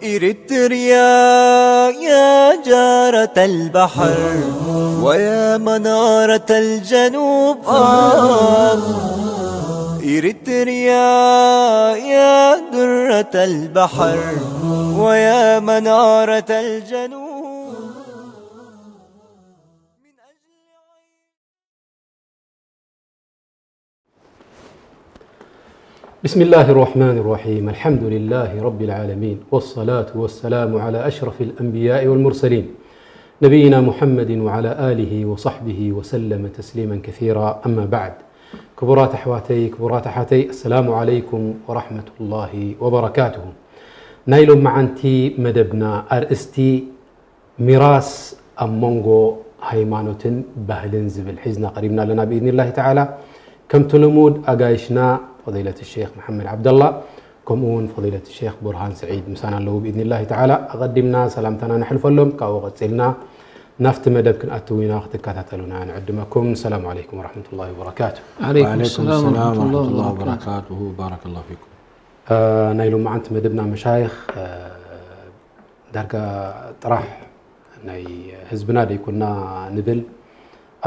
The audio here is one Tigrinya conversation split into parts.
إريتريا يا جارة البحر ويا منارة الجنوب، آه. إريتريا يا درة البحر ويا منارة الجنوب. بسم الله الرحمن الرحيم. الحمد لله رب العالمين، والصلاة والسلام على أشرف الأنبياء والمرسلين، نبينا محمد وعلى آله وصحبه وسلم تسليما كثيرا. أما بعد. ክቡራት ኣሕዋተይ፣ ክቡራት ኣሓተይ፣ السلام عليكم ورحمة الله وبركاته። ናይ ሎማዓንቲ መደብና ኣርእስቲ ሚራስ ኣብ መንጎ ሃይማኖትን ባህልን ዝብል ሒዝና ቀሪብና ኣለና ብኢዝኒላሂ ተዓላ። ከምቲ ልሙድ ኣጋይሽና ፈዲለት ሼኽ መሓመድ ዓብደላ ከምኡ እውን ፈዲለት ሼኽ ቡርሃን ስዒድ ምሳና ኣለዉ ብኢዝኒላሂ ተዓላ። ኣቐዲምና ሰላምታና ነሕልፈሎም፣ ካብኡ ቀጺልና ናብቲ መደብ ክንኣትው ኢና፣ ክትከታተሉና ንዕድመኩም። ሰላም ዓለይኩም ወረሕመቱላሂ ወበረካቱ። ዓለይኩም ሰላም ወረሕመቱላሂ ወበረካቱ። ባረከላሁ ፊኩም። ናይ ሎማዓንቲ መደብና መሻይኽ ዳርጋ ጥራሕ ናይ ህዝብና ደይኮና ንብል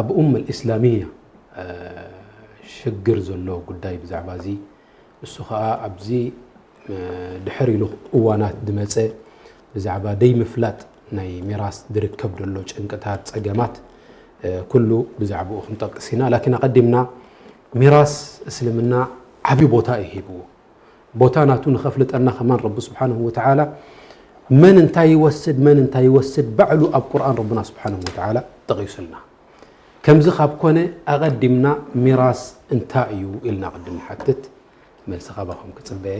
ኣብ ኡመ ልእስላሚያ ሽግር ዘሎ ጉዳይ ብዛዕባ እዚ እሱ ከዓ ኣብዚ ድሕር ኢሉ እዋናት ዝመፀ ብዛዕባ ደይምፍላጥ ናይ ሚራስ ዝርከብ ዘሎ ጭንቅታት ፀገማት ኩሉ ብዛዕባኡ ክንጠቅስ ኢና ላኪን ኣቀዲምና ሚራስ እስልምና ዓብዩ ቦታ እዩ ሂብዎ ቦታ ናቱ ንኸፍልጠና ከማን ረቢ ስብሓንሁ ወተዓላ መን እንታይ ይወስድ መን እንታይ ይወስድ ባዕሉ ኣብ ቁርኣን ረብና ስብሓንሁ ወተዓላ ጠቒሱልና። ከምዚ ካብ ኮነ ኣቐዲምና ሚራስ እንታይ እዩ ኢልና ቅድም ንሓትት መልሲ ካባኹም ክጽበየ።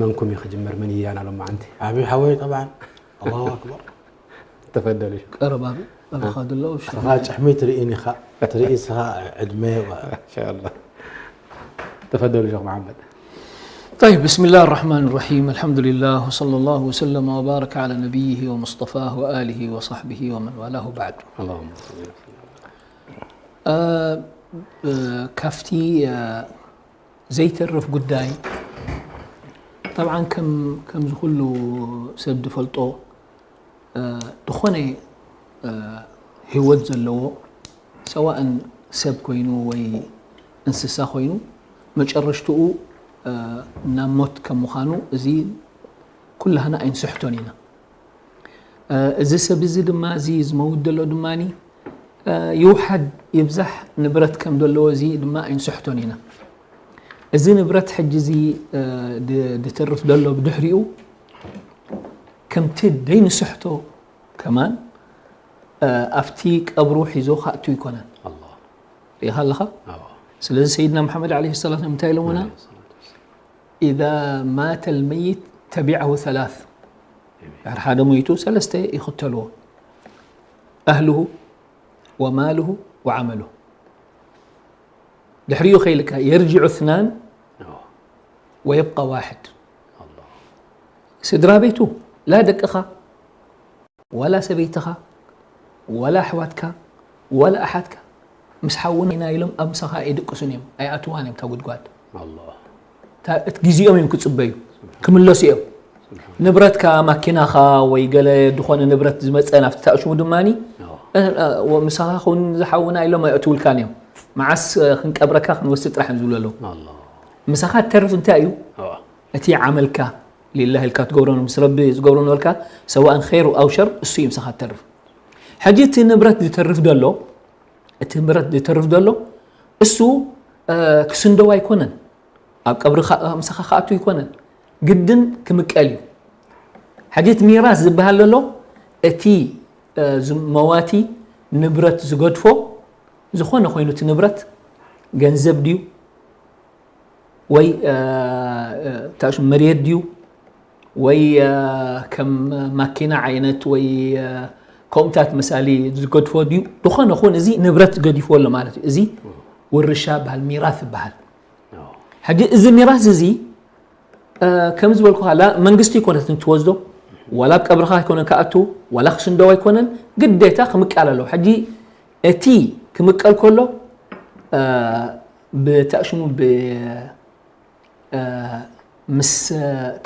መንኩም እዩ ክጅምር መን ይያና ሎማዓንቲ? ዓብዩ ሓወይ ጠብዓን ኣላሁ ኣክበር። ተፈደሉ። ቀረብ ኣብ ኣባኻ ዘሎ ስኻ ጭሕሚ ትርኢን ኢኻ ትርኢ ስኻ ዕድመ ኢንሻኣላህ። تفضل شيخ محمد. طيب، بسم الله الرحمن الرحيم. الحمد لله، وصلى الله وسلم وبارك على نبيه ومصطفاه وآله وصحبه ومن والاه بعد. اللهم صل وسلم. ካብቲ ዘይተርፍ ጉዳይ طبعا ከምዚ ኩሉ ሰብ ዝፈልጦ ዝኾነ ህይወት ዘለዎ ሰዋእን ሰብ ኮይኑ ወይ እንስሳ ኮይኑ መጨረሽትኡ ናብ ሞት ከም ምዃኑ እዚ ኩላህና ኣይንስሕቶን ኢና። እዚ ሰብ እዚ ድማ እዚ ዝመውት ዘሎ ድማ ይውሓድ ይብዛሕ ንብረት ከም ዘለዎ እዚ ድማ ኣይንስሕቶን ኢና። እዚ ንብረት ሕጂ እዚ ድተርፍ ዘሎ ብድሕሪኡ ከምቲ ደይንስሕቶ ከማን ኣብቲ ቀብሩ ሒዞ ክኣቱ ኣይኮነን። ርኢኻ ኣለኻ? ስለዚ ሰይድና መሓመድ ዓለይሂ ሰላም እንታይ ኢሎምና? إذا مات الميت تبعه ثلاث ድሕሪ ሓደ ሞይቱ ሰለስተ ይኽተልዎ። أهله وماله وعمله ድሕሪኡ ከይልካ يرجع اثنان ويبقى واحد ስድራ ቤቱ ላ ደቅኻ ዋላ ሰበይትኻ ዋላ ኣሕዋትካ ዋላ ኣሓትካ ምስ ሓውና ኢና ኢሎም ኣብ ምሳኻ ኣይድቅሱን እዮም ኣይኣትዋን እዮም እታ ጉድጓድ እቲ ግዜኦም እዮም ክፅበዩ ክምለሱ እዮም ንብረትካ ማኪናኻ ወይ ገለ ዝኾነ ንብረት ዝመፀ ናብቲ ታእሽሙ ድማ ምሳኻ ኹን ዝሓውና ኢሎም ኣይኣትውልካን እዮም መዓስ ክንቀብረካ ክንወስድ ጥራሕ እዮም ዝብሉ ኣለዉ ምሳኻ ትተርፍ እንታይ እዩ እቲ ዓመልካ ሊላህ ኢልካ ትገብሮ ምስ ረቢ ዝገብሮ ነበርካ ሰዋእን ኸይሩ ኣው ሸር እሱ እዩ ምሳኻ ትተርፍ ሕጂ እቲ ንብረት ዝተርፍ ዘሎ እቲ ንብረት ዝተርፍ ዘሎ እሱ ክስንደው ኣይኮነን ኣብ ቀብሪ ምሳኻ ክኣቱ ኣይኮነን ግድን ክምቀል እዩ ሕጂ እቲ ሚራስ ዝበሃል ዘሎ እቲ መዋቲ ንብረት ዝገድፎ ዝኾነ ኮይኑ እቲ ንብረት ገንዘብ ድዩ ወይ ታሹ መሬት ድዩ ወይ ከም ማኪና ዓይነት ወይ ከምኡታት መሳሊ ዝገድፎ ድዩ ዝኾነ ኹን እዚ ንብረት ገዲፍዎ ኣሎ ማለት እዩ እዚ ውርሻ በሃል ሚራስ ይበሃል ሕጂ እዚ ሚራስ እዚ ከም ዝበልኩኻ መንግስቲ ይኮነት ንትወስዶ ዋላ ኣብ ቀብርኻ ኣይኮነን ክኣቱ፣ ዋላ ክስንደው ኣይኮነን፣ ግዴታ ክምቀል ኣለዎ። ሕጂ እቲ ክምቀል ከሎ ብታእሽሙ ምስ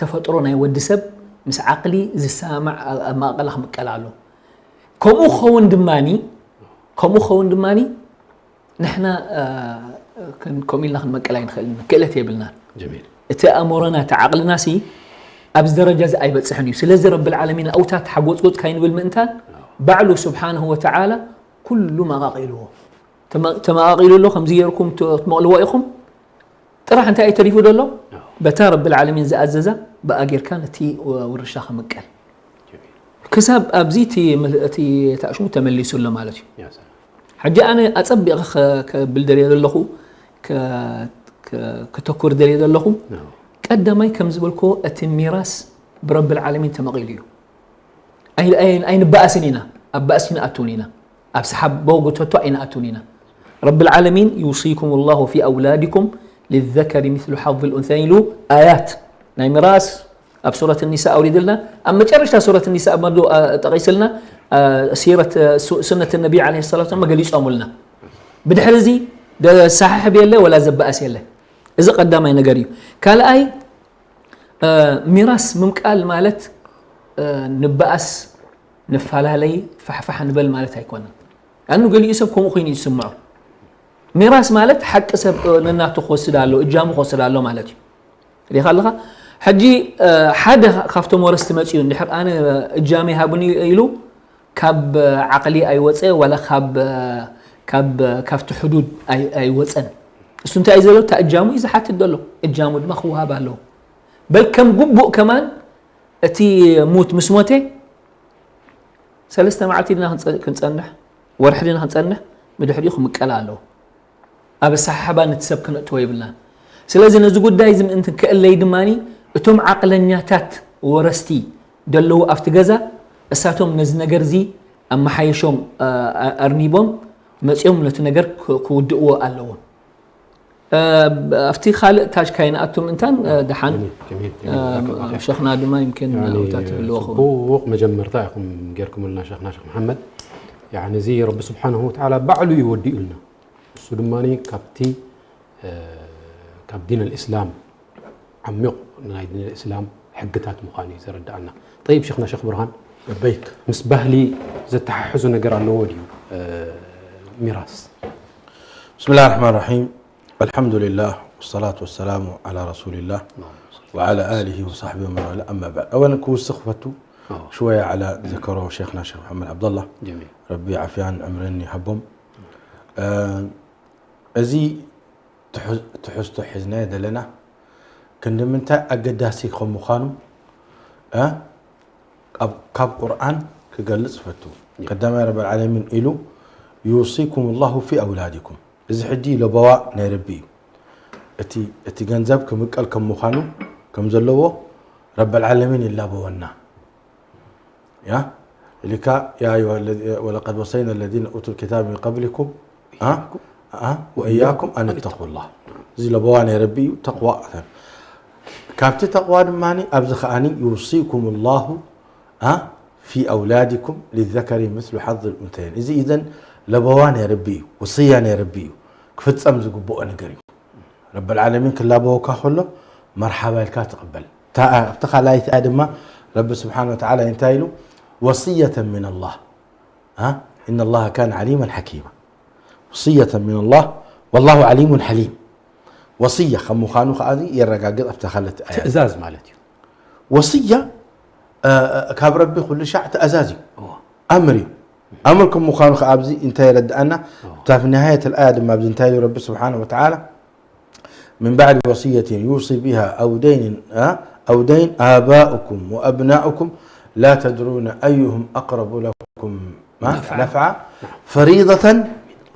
ተፈጥሮ ናይ ወዲ ሰብ ምስ ዓቕሊ ዝሰማማዕ ኣብ ማእቐላ ክምቀል ኣሎ። ከምኡ ክኸውን ድማኒ ከምኡ ክኸውን ድማኒ ንሕና ከምኡ ኢልና ክንመቀል ኣይንኽእልን፣ ክእለት የብልና። እቲ ኣእምሮና እቲ ዓቕልና ሲ ኣብዚ ደረጃ እዚ ኣይበፅሕን እዩ። ስለዚ ረብል ዓለሚን ኣውታት ሓጎፅጎፅ ካይንብል ምእንታን ባዕሉ ስብሓንሁ ወተዓላ ኩሉ መቓቒልዎ ተመቓቒሉ ኣሎ። ከምዚ ጌርኩም ትመቕልዎ ኢኹም ጥራሕ እንታይ እዩ ተሪፉ ዘሎ? በታ ረብል ዓለሚን ዝኣዘዛ ብኣ ጌርካ ነቲ ውርሻ ክምቀል ክሳብ ኣብዚ እቲ ታእሽሙ ተመሊሱ ኣሎ ማለት እዩ። ሕጂ ኣነ ኣጸቢቐ ከብል ደልየ ዘለኹ ከተኩር ደልየ ዘለኹ ቀዳማይ ከም ዝበልክዎ እቲ ሚራስ ብረብል ዓለሚን ተመቒሉ እዩ። ኣይንበኣስን ኢና፣ ኣብ ባእሲ ኣይንኣትውን ኢና፣ ኣብ ሰሓቦ ጎተቶ ኣይንኣትውን ኢና። ረብል ዓለሚን ዩሲኩም ላሁ ፊ ኣውላዲኩም ሊዘከሪ ሚስሉ ሓዝል ኡንሰይን ኢሉ ኣያት ናይ ሚራስ ኣብ ሱረት ኒሳ ኣውሪድልና፣ ኣብ መጨረሽታ ሱረት ኒሳ ኣብ መርዶ ጠቒስልና ሲረት ሱነት ነቢ ዓለይሂ ሰላቱ ወሰላም ገሊጾምልና። ብድሕሪ እዚ ዘሰሓሕብ የለ ወላ ዘበኣስ የለ። እዚ ቀዳማይ ነገር እዩ። ካልኣይ ሚራስ ምምቃል ማለት ንበኣስ፣ ንፈላለይ፣ ፋሕፋሕ ንበል ማለት ኣይኮነን። ኣኑ ገሊኡ ሰብ ከምኡ ኮይኑ ይስምዖ። ሚራስ ማለት ሓቂ ሰብ ነናቱ ክወስድ ኣሎ፣ እጃሙ ክወስድ ኣሎ ማለት እዩ። ሪኻ ኣለኻ? ሕጂ ሓደ ካብቶም ወረስቲ መፂኡ እንድሕር ኣነ እጃመይ ሃቡኒ ኢሉ ካብ ዓቕሊ ኣይወፀ ዋላ ካብ ካብቲ ሕዱድ ኣይወፀን። እሱ እንታይ እዩ ዘሎ? እታ እጃሙ እዩ ዝሓትት ዘሎ። እጃሙ ድማ ክወሃብ ኣለዎ። በል ከም ግቡእ ከማን እቲ ሙት ምስ ሞተ ሰለስተ መዓልቲ ድና ክንጸንሕ፣ ወርሒ ድና ክንጸንሕ፣ ብድሕሪኡ ክምቀል ኣለዎ። ኣብ ኣሰሓሕባ ነቲ ሰብ ክነእትዎ የብልናን። ስለዚ ነዚ ጉዳይ እዚ ምእንቲ ክእለይ ድማ እቶም ዓቕለኛታት ወረስቲ ደለዉ ኣብቲ ገዛ እሳቶም ነዚ ነገር እዚ ኣመሓየሾም ኣርኒቦም መጺኦም ነቲ ነገር ክውድእዎ ኣለዎም። ኣብቲ ካልእ ታጅ ካይንኣቱ ምእንታን ደሓን ሸኽና ድማ ይምክን ኣውታት ይህልዎ ኸውን። ጽቡቕ መጀመርታ ኢኹም ጌርኩምልና ሸኽና ሸኽ መሓመድ። ያኒ እዚ ረቢ ስብሓንሁ ወተዓላ ባዕሉ እዩ ወዲኡልና። እሱ ድማ ካብቲ ካብ ዲን ኣልእስላም ዓሚቕ ናይ ዲን ኣልእስላም ሕግታት ምዃኑ እዩ ዘረድኣና። ጠይብ ሸኽና ሸኽ ብርሃን ለበይክ። ምስ ባህሊ ዘተሓሕዞ ነገር ኣለዎ ድዩ ሚራስ? بسم الله الرحمن الرحيم الحمد لله والصلاة والسلام على رسول الله وعلى آله وصحبه ومن والاه أما بعد أولا ክውስኽ ፈቱ شوية على ذكره شيخنا الشيخ محمد عبد الله ربي عافيان عمرين يحبهم እዚ ትሕዝቶ ሒዝናዮ ዘለና ክንዲ ምንታይ ኣገዳሲ ከም ምዃኑ ካብ ቁርኣን ክገልጽ እፈቱ። ቀዳማይ ረብ ዓለሚን ኢሉ يوصيكم الله في أولادكم እዚ ሕጂ ለበዋ ናይ ረቢ እዩ። እቲ ገንዘብ ክምቀል ከም ምዃኑ ከም ዘለዎ ረብ ዓለሚን ይላበወና። يا إلك يا أيها الذي ولقد وصينا الذين أوتوا الكتاب من قبلكم ها ها وإياكم أن اتقوا الله እዚ ለበዋ ናይ ረቢ እዩ ተቕዋ ካብቲ ተቕዋ ድማ ኣብዚ ከዓኒ يوصيكم الله ها في أولادكم للذكر مثل حظ الأنثيين እዚ إذن ለበዋ ናይ ረቢ እዩ ወስያ ናይ ረቢ እዩ ክፍጸም ዝግብኦ ነገር እዩ ረብ العالمين ክላበወካ ከሎ መርሓባ ኢልካ ትቕበል ኣብቲ ካልኣይቲ ኣያ ድማ ረቢ ስብሓን ወተዓላ እንታይ ኢሉ ወስየተ ምን ኣላህ إن الله كان عليما حكيما وصية من الله والله عليم حليم ወስያ ከም ምዃኑ ከዓ የረጋግጥ ኣብታ ካልኣይቲ ኣያ ትእዛዝ ማለት እዩ ወስያ ካብ ረቢ ኩሉ ሻዕ ትእዛዝ እዩ ኣምር እዩ ኣምር ከም ምዃኑ ከዓ ኣብዚ እንታይ የረድኣና እታ ንሃየት ኣያ ድማ ኣብዚ እንታይ ኢሉ ረቢ ስብሓን ወተዓላ من بعد وصية يوصي بها أو دين أو دين آباؤكم وأبناؤكم لا تدرون أيهم أقرب لكم نفعا فريضة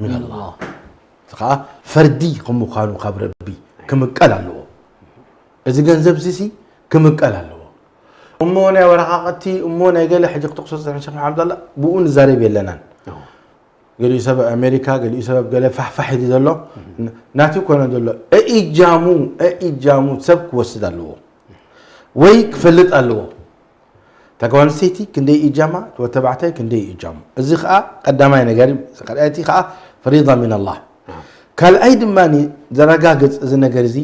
من الله ከዓ ፈርዲ ከም ምዃኑ ካብ ረቢ ክምቀል ኣለዎ እዚ ገንዘብ ሲ ክምቀል ኣለዎ እሞ ናይ ወረቃቀቲ እሞ ናይ ገለ ሕጂ ክትቕሶ ዝፀንሐ ሸክ ሓምዳላ ብኡ ንዛረብ የለናን ገሊኡ ሰብ ኣብ ኣሜሪካ ገሊኡ ሰብ ኣብ ገለ ፋሕፋሕ ኢሉ ዘሎ ናቱ ኮነ ዘሎ እኢጃሙ እኢጃሙ ሰብ ክወስድ ኣለዎ ወይ ክፈልጥ ኣለዎ እታ ጓል ኣንስተይቲ ክንደይ እዩ እጃማ፣ እቲ ወዲ ተባዕታይ ክንደይ እዩ እጃሙ። እዚ ኸዓ ቀዳማይ ነገር እዩ። ካልኣይቲ ኸዓ ፈሪዳ ሚን ኣላህ። ካልኣይ ድማ ዘረጋግጽ እዚ ነገር እዚ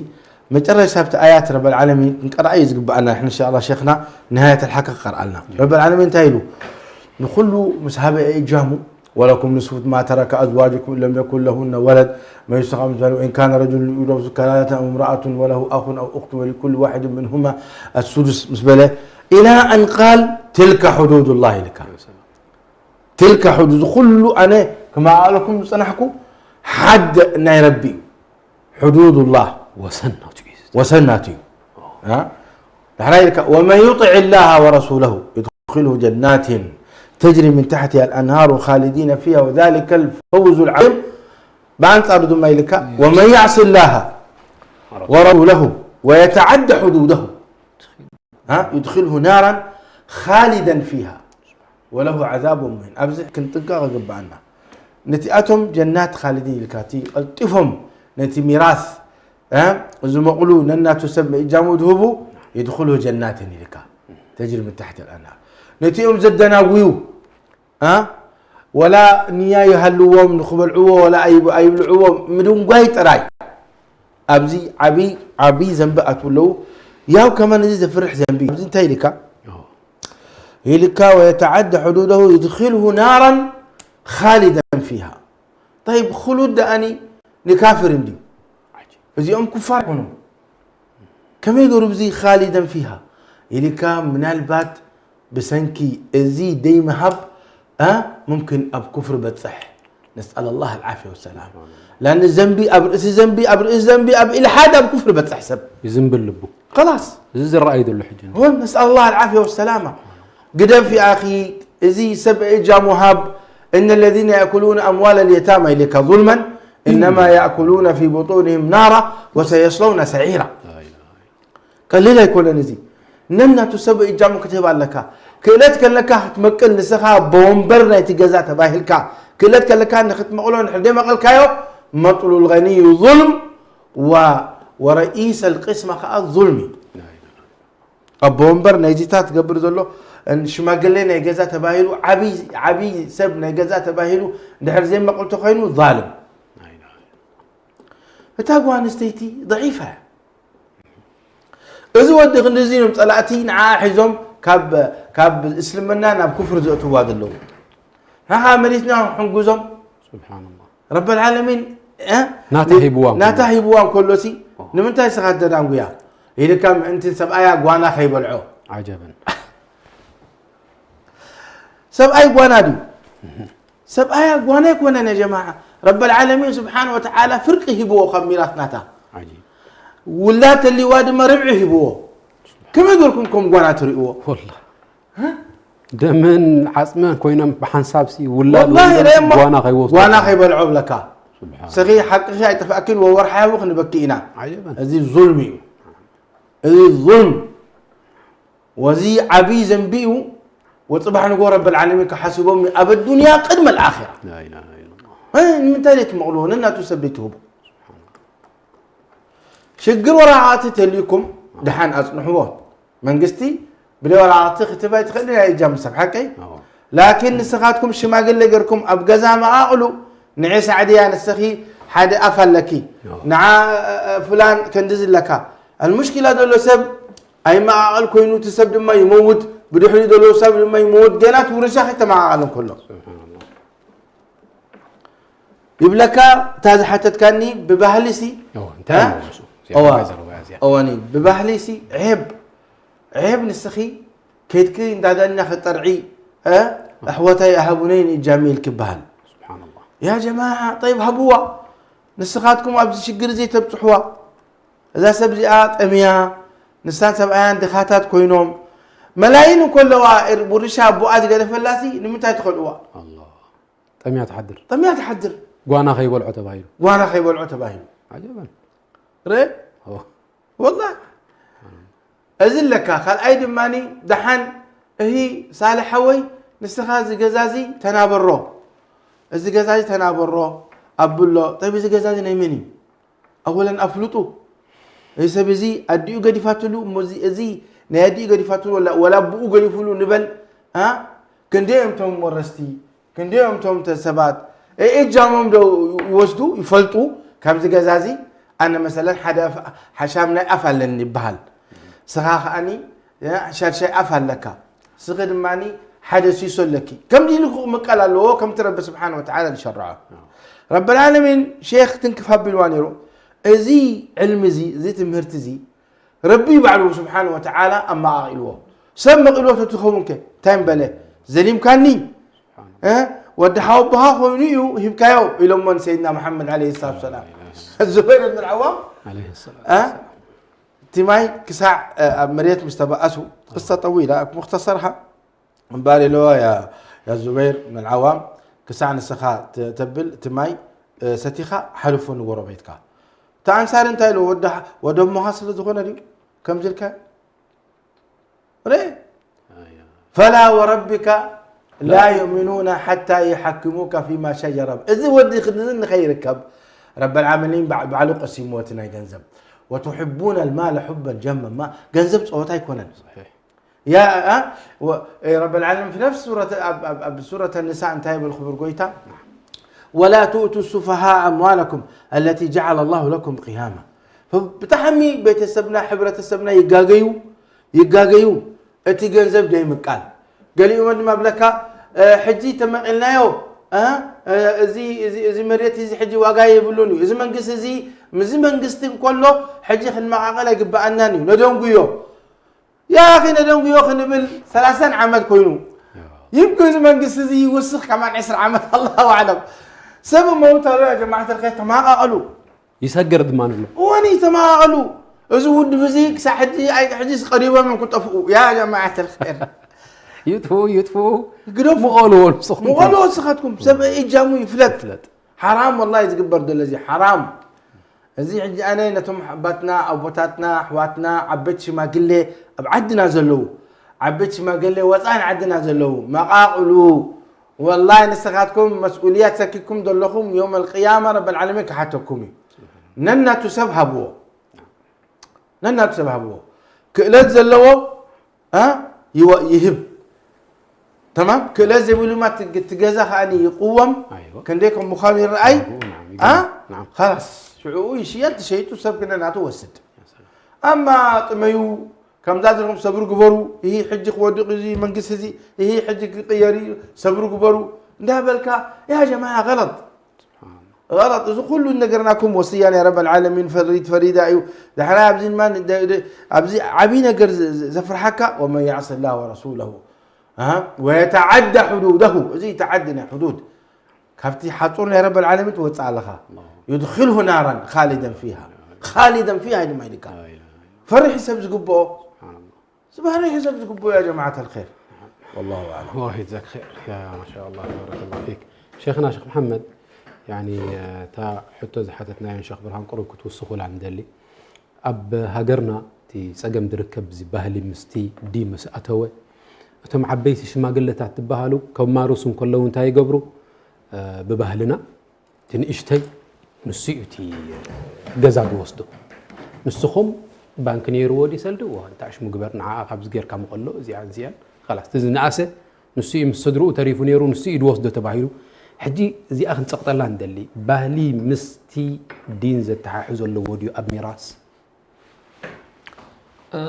መጨረሻ ኣብቲ ኣያት ረበል ዓለሚን ክንቀርኣ እዩ ዝግብኣና። ንሕና እንሻ ኣላህ ሸይኽና ንሃየት ኣልሓካ ክቀርኣልና። ረበል ዓለሚን እንታይ ኢሉ? ንኹሉ ምስ ሃበ እጃሙ ولكم نصف ما ترك أزواجكم إن لم يكن لهن ولد. መን ይስኻ ምስ በለ፣ وإن كان رجل يورث كلالة أو امرأة وله أخ أو أخت ولكل واحد منهما السدس ምስ በለ، إلى أن قال تلك حدود الله ኢልካ። تلك حدود፣ እዚ ኩሉ ኣነ ክመኣለኩም ዝጸናሕኩ ሓድ ናይ ረቢ እዩ። حدود الله ወሰን ናቱ እዩ። ወሰን ናቱ እዩ። ها؟ ዳሕራይ ኢልካ، ومن يطع الله ورسوله يدخله جنات تجري من تحتها الأنهار خالدين فيها وذلك الفوز العظيم. ብኣንጻሩ ድማ ኢልካ، ومن يعص الله ورسوله ويتعد حدوده، ها؟ يدخله نارا خالدا فيها وله عذاب مهين. ኣብዚ ክንጥንቀቕ ይግብኣና። ነቲኣቶም ጀናት ኻሊዲን ኢልካ፣ እቲ ቀልጢፎም ነቲ ሚራስ፣ እ፣ ዝመቕሉ ነናቱ ሰብ ምእጃሙ ዝህቡ፣ يدخله جنات ኢልካ፣ تجري من تحتها الأنهار። ነቲኦም ዘደናጉዩ፣ እ፣ ወላ ንያ ይሃልዎም ንኽበልዕዎ፣ ወላ ኣይብ-፣ ኣይብልዕዎ፣ ምድንጓይ ጥራይ። ኣብዚ ዓቢ፣ ዓቢ ዘንቢ ኣትዉ ኣለዉ። ያው ከማን እዚ ዘፍርሕ ዘንቢ እዩ። ኣብዚ እንታይ ኢልካ? ኢልካ، ويتعد حدوده يدخله نارا خالدا فيها. طيب، خلود ደኣኒ ንካፍር እንድዩ። እዚኦም ኩፋር ይኾኑ። ከመይ ገሩ ብዚ خالدا فيها ኢልካ፣ ምናልባት ብሰንኪ እዚ ደይምሃብ፣ እ፣ ممكن ኣብ ኩፍር በጽሕ። نسأل الله العافية والسلامة. لأن ዘንቢ ኣብ ርእሲ ዘንቢ፣ ኣብ ርእሲ ዘንቢ፣ ኣብ ኢልሓድ፣ ኣብ ኩፍር በጽሕ ሰብ። ይዝንብል ልቡ። خلاص. እዚ ዝረኣይ ዘሎ ሕጂ። هون نسأل الله العافية والسلامة. ግደፍ يا أخي، እዚ ሰብ እጃሙ ሃብ። إن الذين يأكلون أموال اليتامى ኢልካ ظلما إنما يأكلون في بطونهم نارا وسيصلون سعيرا. ቀሊል ኣይኮነን እዚ። ነናቱ ሰብ እጃሙ ክትህብ ኣለካ። ክእለት ከለካ ክትመቅል ንስኻ ኣቦ ወንበር ናይቲ ገዛ ተባሂልካ። ክእለት ከለካ ንክትመቕሎ እንድሕር ደይመቐልካዮ፣ مطل الغني ظلم و-، ورئيس القسمة ከኣ ظلم እዩ። ኣቦ ወንበር ናይዚታት ትገብር ዘሎ፣ ሽማግሌ ናይ ገዛ ተባሂሉ፣ ዓቢ፣ ዓቢ ሰብ ናይ ገዛ ተባሂሉ፣ እንድሕር ዘይመቕልቶ ኮይኑ ዛልም። እታ ጓል ኣንስተይቲ ضعيفة እያ። እዚ ወዲ ክንድዚ እዮም ጸላእቲ ንዓ ሒዞም ካብ፣ ካብ እስልምና ናብ ኩፍር ዘእትዋ ዘለዉ። ንዓ መሊስና ክንሕግዞም። سبحان الله. ረበል ዓለሚን፣ እ? ናታ ሂብዋ እንከሎ። ናታ ሂብዋ እንከሎሲ፣ ኦ። ንምንታይ ስኻ ተዳንጉያ? ኢልካ ምእንቲ ሰብኣያ ጓና ከይበልዖ። عجبا. ሰብኣይ ጓና ድዩ? ሰብኣያ ጓና ኣይኮነን ያ ጀማዓ። ረበል ዓለሚን ስብሓን ወተዓላ ፍርቂ ሂብዎ ካብ ሚራስ ናታ። عجيب. ውላድ ተልይዋ ድማ ርብዒ ሂብዎ። ከመይ ገርኩም ከም ጓና ትርእይዎ? والله. እ? ደምን ዓጽምን ኮይኖም ብሓንሳብ ሲ ውላድ ወላሂ ወሊዶም ርእየሞ ጓና ከይወስዱ። ጓና ከይበልዖ ብለካ። ስብሓን። ስኺ ሓቅኺ ኣይጠፍኣኪን ወወርሓዊ ክንበኪ ኢና። عجبا. እዚ ዙልሚ እዩ። እዚ ዙልም። ወዚ ዓብዪ ዘንቢ እዩ። ወጽባሕ ንጎ ረብል ዓለሚን ክሓስቦም እዩ ኣብ ኣዱንያ ቅድመ ኣልኣኺራ። لا إله إلا الله. እ፣ ንምንታይ ዘይትመቕልዎ? ነናቱ ሰብ ዘይትህቡ። ሽግር ወረቓቕቲ ተልዩኩም ድሓን ኣጽንሕዎ። መንግስቲ ብደይ ወረቓቕቲ ክትህብ ኣይትኽእልን እያ እጃም ሰብ ሓቀይ። ኣዎ። ላኪን ንስኻትኩም ሽማግሌ ገርኩም ኣብ ገዛ መቓቕሉ፣ ንዒ ሳዕድያ ንስኺ ሓደ ኣፍ ኣለኪ። ኣዎ። ንዓ፣ እ፣ እ፣ ፍላን ከንድዚ ኣለካ። ኣልሙሽኪላ ዘሎ ሰብ ኣይመቓቐል ኮይኑ እቲ ሰብ ድማ ይመውት፣ ብድሕሪኡ ዘሎ ሰብ ድማ ይመውት፣ ገና እቲ ውርሻ ከይተመቓቐለ እንከሎ። ስብሓንላህ። ይብለካ፣ እታ ዝሓተትካኒ ብባህሊ ሲ፣ እወ፣ እንታይ እ? ይመልሱ? እዚኣ እወ። ከመይ ዘረባ እያ እዚኣ? እወኒ፣ ብባህሊ ሲ፣ ዔብ፣ ዔብ ንስኺ፣ ከይድኪ እንዳዳኛ ከጠርዒ፣ እ? ኣሕወታይ ኣሃቡነይ ንእጃሚ ኢልኪ ይበሃል። ስብሓንላህ። ያ ጀማዓ፣ ጠይብ ሃብዋ። ንስኻትኩም ኣብዚ ሽግር እዚ ተብጽሕዋ። እዛ ሰብ እዚኣ ጠምያ፣ ንሳን ሰብኣያን ድኻታት ኮይኖም፣ መላይን እንከለዋ፣ እር-፣ ውርሻ ኣቦኣ ዝገደፈላሲ፣ ንምንታይ ትኸልእዋ? ኣላህ። ጠምያ ትሓድር። ጠምያ ትሓድር። ጓና ከይበልዖ ተባሂሉ። ጓና ከይበልዖ ተባሂሉ። ዓጀበን። ርእ? ኦ። ወላሂ። እዚ ኣለካ። ካልኣይ ድማኒ፣ ደሓን፣ እሂ፣ ሳልሕ ሓወይ፣ ንስኻ እዚ ገዛ እዚ ተናበሮ። እዚ ገዛ እዚ ተናበሮ፣ ኣብሎ። ጠይብ፣ እዚ ገዛ እዚ ናይ መን እዩ? ኣወለን ኣፍልጡ። እዚ ሰብ እዚ ኣዲኡ ገዲፋትሉ፣ እሞ እዚ፣ እዚ ናይ ኣዲኡ ገዲፋትሉ ወላ ኣቦኡ ገዲፉሉ ንበል። ክንደይ እዮም እቶም ወረስቲ፣ ክንደይ እዮም እቶም ሰባት እጃሞም ዶ ይወስዱ ይፈልጡ። ካብዚ ገዛ እዚ ኣነ መሰለን ሓደ ሓሻም ናይ ኣፍ ኣለኒ ይበሃል። ስኻ ከኣኒ ሻድሻይ ኣፍ ኣለካ፣ ስኺ ድማ ሓደ ሲሶ ኣለኪ። ከምዚ ኢሉ ክቕመቀል ኣለዎ። ከምቲ ረቢ ስብሓን ወተዓላ ዝሸርዖ ረቢ ልዓለሚን ሼክ ትንክፍ ኣቢልዋ ነይሩ። እዚ ዕልሚ እዚ፣ እዚ ትምህርቲ እዚ ረቢ ባዕሉ ስብሓን ወተዓላ ኣመቓቒልዎ። ሰብ መቒልዎ ተትኸውን ከ እንታይ ምበለ? ዘሊምካኒ፣ ወዲ ሓወቦኻ ኮይኑ እዩ ሂብካዮ ኢሎሞ ንሰይድና መሓመድ ዓለይሂ ሰላቱ ወሰላም። ዙበይር ብን ዓዋም እቲ ማይ ክሳዕ ኣብ መሬት ምስ ተበኣሱ፣ ቅሳ ጠዊላ ሙክተሰርሃ እምበኣር ኢለዋ ያ ዙበይር ብን ዓዋም፣ ክሳዕ ንስኻ ተብል እቲ ማይ ሰቲኻ ሓልፎ ንጎረቤትካ። እቲ ኣንሳሪ እንታይ ኢልዎ? ወደ እሞኻ ስለ ዝኾነ ድዩ ከምዚ ኢልካ? ርእ ፈላ ወረቢካ ላ ዩእሚኑና ሓታ ዩሓክሙካ ፊማ ሸጀረ። እዚ ወዲ ክንዚ ንኸይርከብ ረብ ልዓለሚን ባዕሉ ቀሲምዎ እቲ ናይ ገንዘብ። ወትሕቡና ልማለ ሑበን ጀመማ። ገንዘብ ፀወታ ኣይኮነን። ያ ረብ ልዓለሚን ፊ ነፍስ ሱረት ንሳ እንታይ ይብል ክቡር ጎይታ? ወላ ትእቱ ሱፈሃ ኣምዋለኩም ኣለቲ ጀዓለ ላሁ ለኩም ቅያማ። ብጣዕሚ ቤተሰብና ሕብረተሰብና ይጋገዩ ይጋገዩ። እቲ ገንዘብ ደይምቃል። ገሊኡ ድማ ብለካ ሕጂ ተመቒልናዮ፣ እዚ መሬት እዚ ሕጂ ዋጋ የብሉን እዩ፣ እዚ መንግስቲ እዚ፣ እዚ መንግስቲ እንከሎ ሕጂ ክንመቓቐል ኣይግበኣናን እዩ፣ ነደንጉዮ። ያኺ ነደንጉዮ ክንብል ሰላሳን ዓመት ኮይኑ። ይምክን እዚ መንግስቲ እዚ ይውስኽ ከማን ዕስራ ዓመት ኣላሁ ኣዕለም። ሰብ መውት ኣሎ ያ ጀማዓት ልኸይር ተመቓቐሉ። ይሰግር ድማ ኣሎ። እወኒ ተመቓቐሉ። እዚ ውድብ እዚ ክሳዕ ሕጂ ኣይ ሕጂ ቀሪቦም እዮም ክጠፍኡ። ያ ጀማዓት ልኸይር። ይጥፍኡ ይጥፍኡ። ግደፉ። ምቐልዎ ንስኹም። ምቐልዎ ንስኻትኩም። ሰብ እጃሙ ይፍለጥ። ይፍለጥ። ሓራም ወላሂ ዝግበር ዘሎ እዚ ሓራም። እዚ ሕጂ ኣነ ነቶም ኣባትና ኣቦታትና ኣሕዋትና ዓበይቲ ሽማግሌ ኣብ ዓድና ዘለዉ ዓበይቲ ሽማግሌ ወፃእን ዓድና ዘለዉ መቓቕሉ ወላሂ ንስኻትኩም መስኡልያ ተሰኪኩም ዘለኹም ዮም ኣልቅያማ ረብ ልዓለሚን ክሓተኩም እዩ። ነናቱ ሰብ ሃብዎ። ነናቱ ሰብ ሃብዎ። ክእለት ዘለዎ ይህብ። ተማም ክእለት ዘይብሉ ማ ትገዛ ከኣ ይቅወም። ኣይዋ። ከንደይ ከም ምዃኑ ይረኣይ። ናም፣ ይገርም። ናም። ላስ ሽዑኡ ይሽየጥ፣ ተሸይጡ ሰብ ክነ ናቱ ወስድ። ኣማ ጥመዩ ከምዛ ዘለኹም ሰብሪ ግበሩ። ይህ ሕጂ ክወድቕ እዚ መንግስቲ እዚ ይህ ሕጂ ክቅየር እዩ። ሰብሪ ግበሩ እንዳበልካ ያ ጀማዓ ገለጥ። غلط። እዚ ኩሉ ነገርናኩም ወስያ ናይ ረብ ልዓለሚን ፈሪድ ፈሪዳ እዩ። ዳሕራይ ኣብዚ ድማ ኣብዚ ዓብዪ ነገር ዘፍርሓካ ወመን ያዕሲ ላህ ወረሱለሁ ወየተዓዳ ሕዱደሁ። እዚ ተዓዲ ናይ ሕዱድ ካብቲ ሓፁር ናይ ረብ ልዓለሚን ትወፅእ ኣለኻ። ዩድኪልሁ ናራን ካሊደን ፊሃ። ካሊደን ፊሃ ድማ ኢልካ ፈርሒ ሰብ ዝግብኦ ዝበህረ ሕሰብ ዝግብኦ ያ ጀማዓት ኣልኸይር። ወላሁ ኣዕለም። ዋሂድ ዘክ ኸይር ያ ማሻኣላህ ተባረከላሁ ፊክ። ሸይኽና ሸይኽ መሓመድ፣ ያኒ እታ ሕቶ ዝሓተትናዮን ሸይኽ ብርሃን ቁሩብ ክትውስኹላ ንደሊ። ኣብ ሃገርና እቲ ጸገም ዝርከብ እዚ ባህሊ ምስቲ ዲን ምስ ኣተወ እቶም ዓበይቲ ሽማግለታት ዝበሃሉ ከማርሱ እንከለዉ እንታይ ይገብሩ? ብባህልና እቲ ንእሽተይ ንሱ እዩ እቲ ገዛ ዝወስዶ። ንስኹም ባንክ ነይርዎ ድዩ ሰልዲ? እዋ፣ እንተ ኣሽሙ ግበር፣ ንዓኣ ካብዚ ጌርካ ምቐሎ፣ እዚኣን እዚኣን፣ ኸላስ፣ እቲ ዝነኣሰ ንሱ እዩ ምስ ስድርኡ ተሪፉ ነይሩ፣ ንሱ እዩ ዝወስዶ ተባሂሉ። ሕጂ እዚኣ ክንጸቕጠላ ንደሊ። ባህሊ ምስቲ ዲን ዘተሓሕዞ ኣለዎ ድዩ ኣብ ሚራስ? እ፣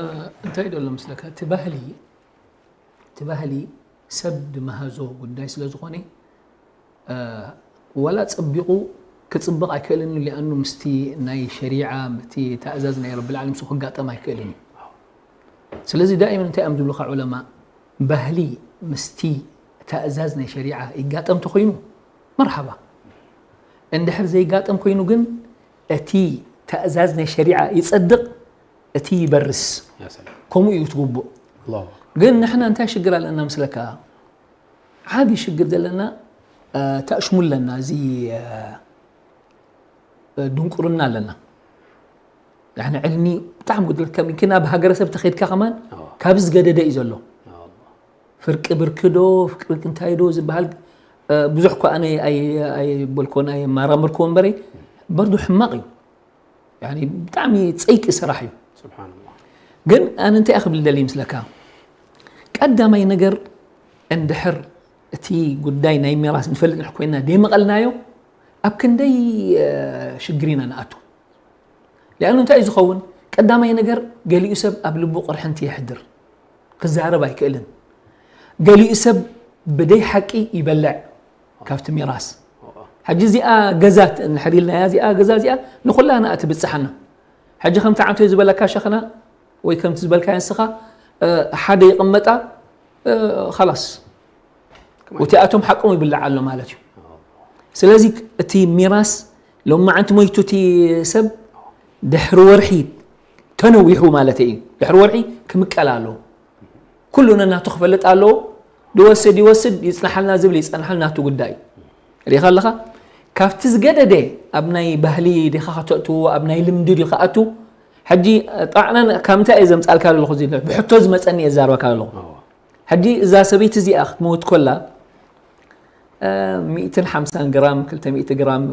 እንታይ ደሎ መስለካ? እቲ ባህሊ፣ እቲ ባህሊ ሰብ ድመሃዞ ጉዳይ ስለ ዝኾነ፣ እ፣ ወላ ጸቢቑ ክጽብቕ ኣይክእልን እዩ፣ ሊኣኑ ምስቲ ናይ ሸሪዓ፣ ምስቲ ተእዛዝ ናይ ረብል ዓለሚን ንሱ ክጋጠም ኣይክእልን እዩ። ስለዚ ዳኢመን እንታይ እዮም ዝብሉኻ ዑለማ? ባህሊ ምስቲ ተእዛዝ ናይ ሸሪዓ ይጋጠም ተኾይኑ፣ መርሓባ። እንድሕር ዘይጋጠም ኮይኑ ግን፣ እቲ ተእዛዝ ናይ ሸሪዓ ይጸድቕ፣ እቲ ይበርስ። ያ ሰላም። ከምኡ እዩ እቲ ግቡእ። ኣላሁ ኣክበር። ግን ንሕና እንታይ ሽግር ኣለና መስለካ? ዓቢ ሽግር ዘለና፣ እ፣ ተእሽሙ ኣለና፣ እዚ፣ እ፣ እ፣ ድንቁርና ኣለና። ንሕና ዕልሚ ብጣዕሚ ጉድለት፣ ከም፣ ግን ኣብ ሃገረሰብ ተኸይድካ ከማን ኣዎ። ካብ ዝገደደ እዩ ዘሎ። ኣዎ። ፍርቂ ብርኪ ዶ፣ ፍርቂ እንታይ ዶ ዝበሃል፣ እ፣ ብዙሕ እኳ ኣነ ኣይ-፣ ኣይበልኮን፣ ኣይመራመርኮ እምበረይ፣ በርዱ ሕማቕ እዩ። ያኒ ብጣዕሚ ጸይቂ ስራሕ እዩ። ሱብሓነላህ። ግን ኣነ እንታይ ክብል ደሊ ይመስለካ? ቀዳማይ ነገር፣ እንድሕር እቲ ጉዳይ ናይ ሚራስ ንፈልጥ ንሕ ኮይና ደይመቐልናዮ፣ ኣብ ክንደይ ሽግር ኢና ንኣቱ። ሊኣኑ እንታይ እዩ ዝኸውን? ቀዳማይ ነገር፣ ገሊኡ ሰብ ኣብ ልቡ ቅርሕንቲ የሕድር፣ ክዛረብ ኣይክእልን። ገሊኡ ሰብ ብደይ ሓቂ ይበልዕ ካብቲ ሚራስ። ሕጂ እዚኣ ገዛት እንድሕር ኢልናያ፣ እዚኣ ገዛ እዚኣ ንኹላና እትብጽሓና። ሕጂ ከምቲ ዓንቶ ዝበለካ ሸኽና ወይ ከምቲ ዝበልካዮ ንስኻ፣ ሓደ ይቕመጣ፣ ኸላስ፣ ወቲኣቶም ሓቆም ይብላዕ ኣሎ ማለት እዩ። ስለዚ እቲ ሚራስ ሎማዓንቲ ሞይቱ እቲ ሰብ ድሕሪ ወርሒ ተነዊሑ ማለት እዩ። ድሕሪ ወርሒ ክምቀል ኣለዎ። ኩሉ ነናቱ ክፈልጥ ኣለዎ። ይወስድ ይወስድ፣ ይጽናሓልና ዝብል ይጸናሓል፣ ናቱ ጉዳይ እዩ። ሪኢኻ ኣለኻ? ካብቲ ዝገደደ ኣብ ናይ ባህሊ ዲኻ ከተእትዎ፣ ኣብ ናይ ልምዲ ዲኻ ኣቱ? ሕጂ ጣዕናን ካብ ምንታይ እየ ዘምጻልካ ዘለኹ? እዚ ብሕቶ ዝመጸኒ እየ ዝዛረበካ ዘለኹ። ሕጂ እዛ ሰበይቲ እዚኣ ክትመውት ኮላ፣ ሚእትን ሓምሳን ግራም፣ ክልተ ሚእቲ ግራም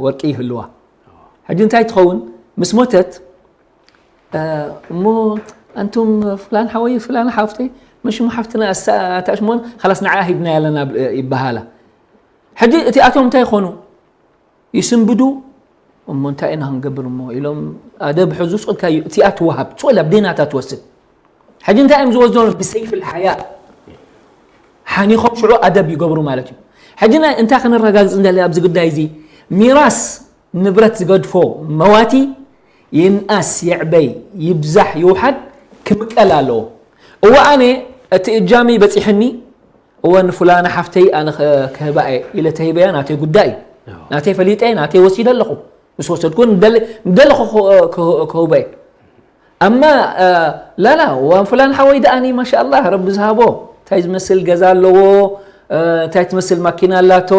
ወርቂ ይህልዋ። ሕጂ እንታይ ትኸውን? ምስ ሞተት፣ እሞ ኣንቱም ፍላን ሓወይ፣ ፍላን ሓፍተይ፣ መሽሙ ሓፍትና እሳ ታሽሞን፣ ኸላስ ንዓ ሂብና ያለና ይበሃላ። ሕጂ እቲኣቶም እንታይ ይኾኑ? ይስንብዱ። እሞ እንታይ ኢና ክንገብር እሞ ኢሎም ኣደብ ሕዙ፣ ስቕ ኢልካ እዩ፣ እቲኣ ትወሃብ፣ ስቕ ኢላ ብደይናታ ትወስድ። ሕጂ እንታይ እዮም ዝወስዶ? ብሰይፍ ልሓያ ሓኒኾም ሽዑ ኣደብ ይገብሩ ማለት እዩ። ሕጂ ናይ እንታይ ክንረጋግጽ እንደሊ ኣብዚ ጉዳይ እዚ፣ ሚራስ ንብረት ዝገድፎ መዋቲ ይንኣስ ይዕበይ ይብዛሕ ይውሓድ ክምቀል ኣለዎ። እወ ኣነ እቲ እጃመይ በጺሕኒ፣ እወ ንፉላና ሓፍተይ ኣነ ክህባ እየ ኢለ ተሂበያ፣ ናተይ ጉዳይ እዩ። ናተይ ፈሊጠ እየ፣ ናተይ ወሲደ ኣለኹ። ምስ ወሰድኩ ንደለኹ ክህቦ እየ። ኣማ ላላ ዋን ፍላን ሓወይ ደኣኒ ማሻኣላህ ረቢ ዝሃቦ እንታይ ዝመስል ገዛ ኣለዎ፣ እንታይ ትመስል ማኪና ኣላቶ፣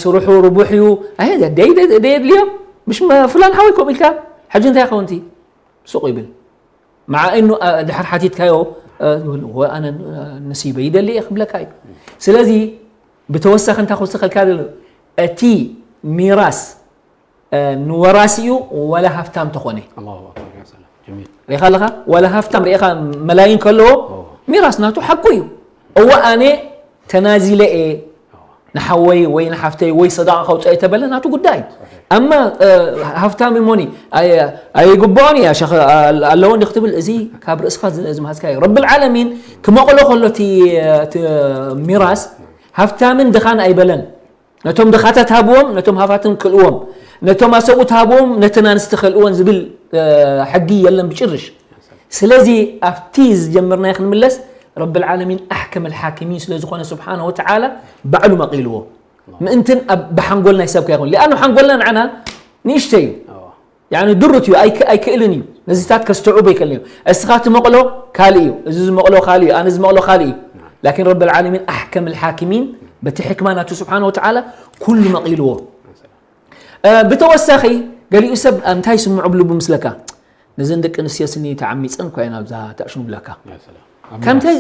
ስርሑ ርቡሕ እዩ። ኣይ ደየድልዮ። ምሽ ፍላን ሓወይ ከምኡ ኢልካ ሕጂ እንታይ ከውንቲ ሱቕ ይብል። መዓ እኑ ድሕር ሓቲትካዮ ኣነ ነሲበ ይደሊ እየ ክብለካ እዩ። ስለዚ ብተወሳኺ እንታይ ክውስኸልካ ዘሎ፣ እቲ ሚራስ ንወራሲኡ ዋላ ሃፍታም ተኾነ፣ ሪኻ ኣለኻ፣ ዋላ ሃፍታም ሪኻ መላይን ከለዎ ሚራስ ናቱ ሓቁ እዩ። እወ ኣነ ተናዚለ እየ ንሓወይ ወይ ንሓፍተይ ወይ ሰደቃ ከውፅኦ እየ ተበለ ናቱ ጉዳይ እዩ። ኣማ ሃፍታም እሞኒ ኣይግብኦን እያ ሸኽ ኣለዎ እንዲ ክትብል፣ እዚ ካብ ርእስኻ ዝምሃዝካ እዩ። ረብል ዓለሚን ክመቕሎ ከሎ እቲ ሚራስ ሃፍታምን ድኻን ኣይበለን። ነቶም ድኻታት ሃብዎም፣ ነቶም ሃፋትን ክልእዎም፣ ነቶም ኣሰብኡት ሃብዎም፣ ነተን ኣንስቲ ከልእወን ዝብል ሕጊ የለን ብጭርሽ። ስለዚ ኣብቲ ዝጀመርናዮ ክንምለስ፣ ረብል ዓለሚን ኣሕከም ልሓኪሚን ስለ ዝኾነ ስብሓነ ወተዓላ ባዕሉ መቒልዎ። ምእንትን ኣብ ብሓንጎል ናይ ሰብ ከይኮን። ሊኣኑ ሓንጎልና ንዓና ንእሽተይ እዩ። ያኒ ድሩት እዩ፣ ኣይክ-፣ ኣይክእልን እዩ። ነዚታት ከስተውዕቦ ኣይክእልን እዩ። እስኻ ትመቕሎ ካልእ እዩ፣ እዚ ዝመቕሎ ካልእ እዩ፣ ኣነ ዝመቕሎ ካልእ እዩ። ላኪን ረብል ዓለሚን ኣሕከም ልሓኪሚን በቲ ሕክማ ናቱ ስብሓነ ወተዓላ ኩሉ መቒልዎ። ብተወሳኺ ገሊኡ ሰብ እንታይ ስምዑ ብልቡ ምስለካ፣ ነዘን ደቂ ኣንስትዮ ስኒ ተዓሚፀን እኳ እየን ኣብዛ ተእሽሙ ብለካ። ከምታይ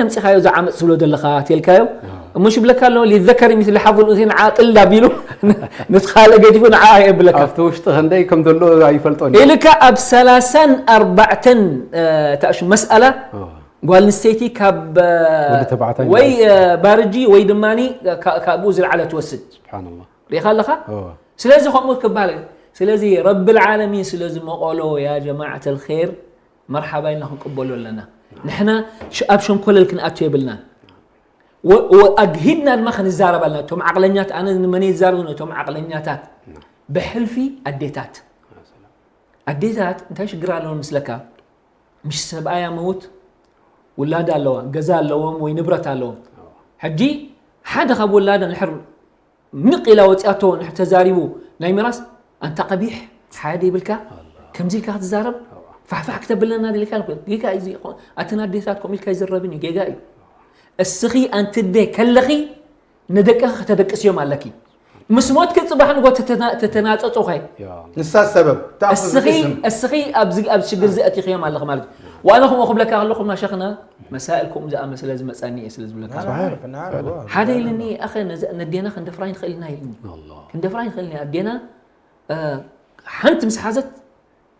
ኣምፂኻዮ ዝዓመፅ ትብሎ ዘለኻ ትልካዮ። እሞ ሽብለካ ኣሎ ሊዘከሪ ሚስሊ ሓፉል ኡንሰይን ዓጥል ዳቢሉ ንትኻለ ገዲፉ ንዓ የብለካ። ኣብቲ ውሽጢ ክንደይ ከም ዘሎ ኣይፈልጦን። ኢልካ ኣብ ሰላሳን ኣርባዕተን ተእሽሙ መስኣላ ጓል ኣንስተይቲ ካብ ወዲ ተባዕታይ ወይ ባርጂ ወይ ድማ ካብኡ ዝለዓለ ትወስድ። ስብሓንላህ። ሪኢኻ ኣለኻ? እወ። ስለዚ ከምኡ ክበሃል፣ ስለዚ ረብል ዓለሚን ስለ ዝመቐሎ ያ ጀማዓተል ኸይር መርሓባ ኢልና ክንቅበሎ ኣለና። ንሕና ሽ-፣ ኣብ ሸንኮለል ክንኣቱ የብልናን። ወ-፣ ወ-፣ ኣግሂድና ድማ ክንዛረብ ኣለና። እቶም ዓቕለኛት፣ ኣነ ንመን ይዛረብ? ነቶም ዓቕለኛታት። ብሕልፊ ኣዴታት። ኣዴታት እንታይ ሽግር ኣለወን ምስለካ? ምሽ ሰብኣያ መውት ውላድ ኣለዋ፣ ገዛ ኣለዎም ወይ ንብረት ኣለዎም። ሕጂ ሓደ ካብ ውላዳ ንሕር ምቕ ኢላ ወፂኣቶ ንሕ ተዛሪቡ ናይ ሚራስ ኣንታ ቀቢሕ ሓደ ይብልካ፣ ከምዚ ኢልካ ክትዛረብ ፋሕፋሕ ክተብለና ደሊካ። ጌጋ እዩ እዚ። ኣተን ኣዴታት ከምኡ ኢልካ ይዝረብን እዩ፣ ጌጋ እዩ። እስኺ ኣንትደ ከለኺ ንደቅኺ ከተደቅስዮም ኣለኪ። ምስ ሞትኪ ፅባሕ ንጎ ተተና-፣ ተተናፀፁኸ። ንሳ ሰበብ፣ እታ እስኺ፣ እስም። እስኺ ኣብዚ፣ ኣብ ሽግር ዘእቲኽዮም ኣለኺ ማለት እዩ። ዋና ከምኡ ክብለካ ከለኹ፣ ማሸኽና መሳእል ከምኡ ዝኣመሰለ ዝመፀኒ እየ ስለ ዝብለካ። نعرف، نعرف. ሓደ ኢልኒ፣ ኣኸ ነዚ-፣ ነዴና ክንደፍራ ይንኽእል ኢና ኢልኒ። ኣላህ። ክንደፍራ ይንኽእል ኢና። ኣዴና፣ እ፣ ሓንቲ ምስ ሓዘት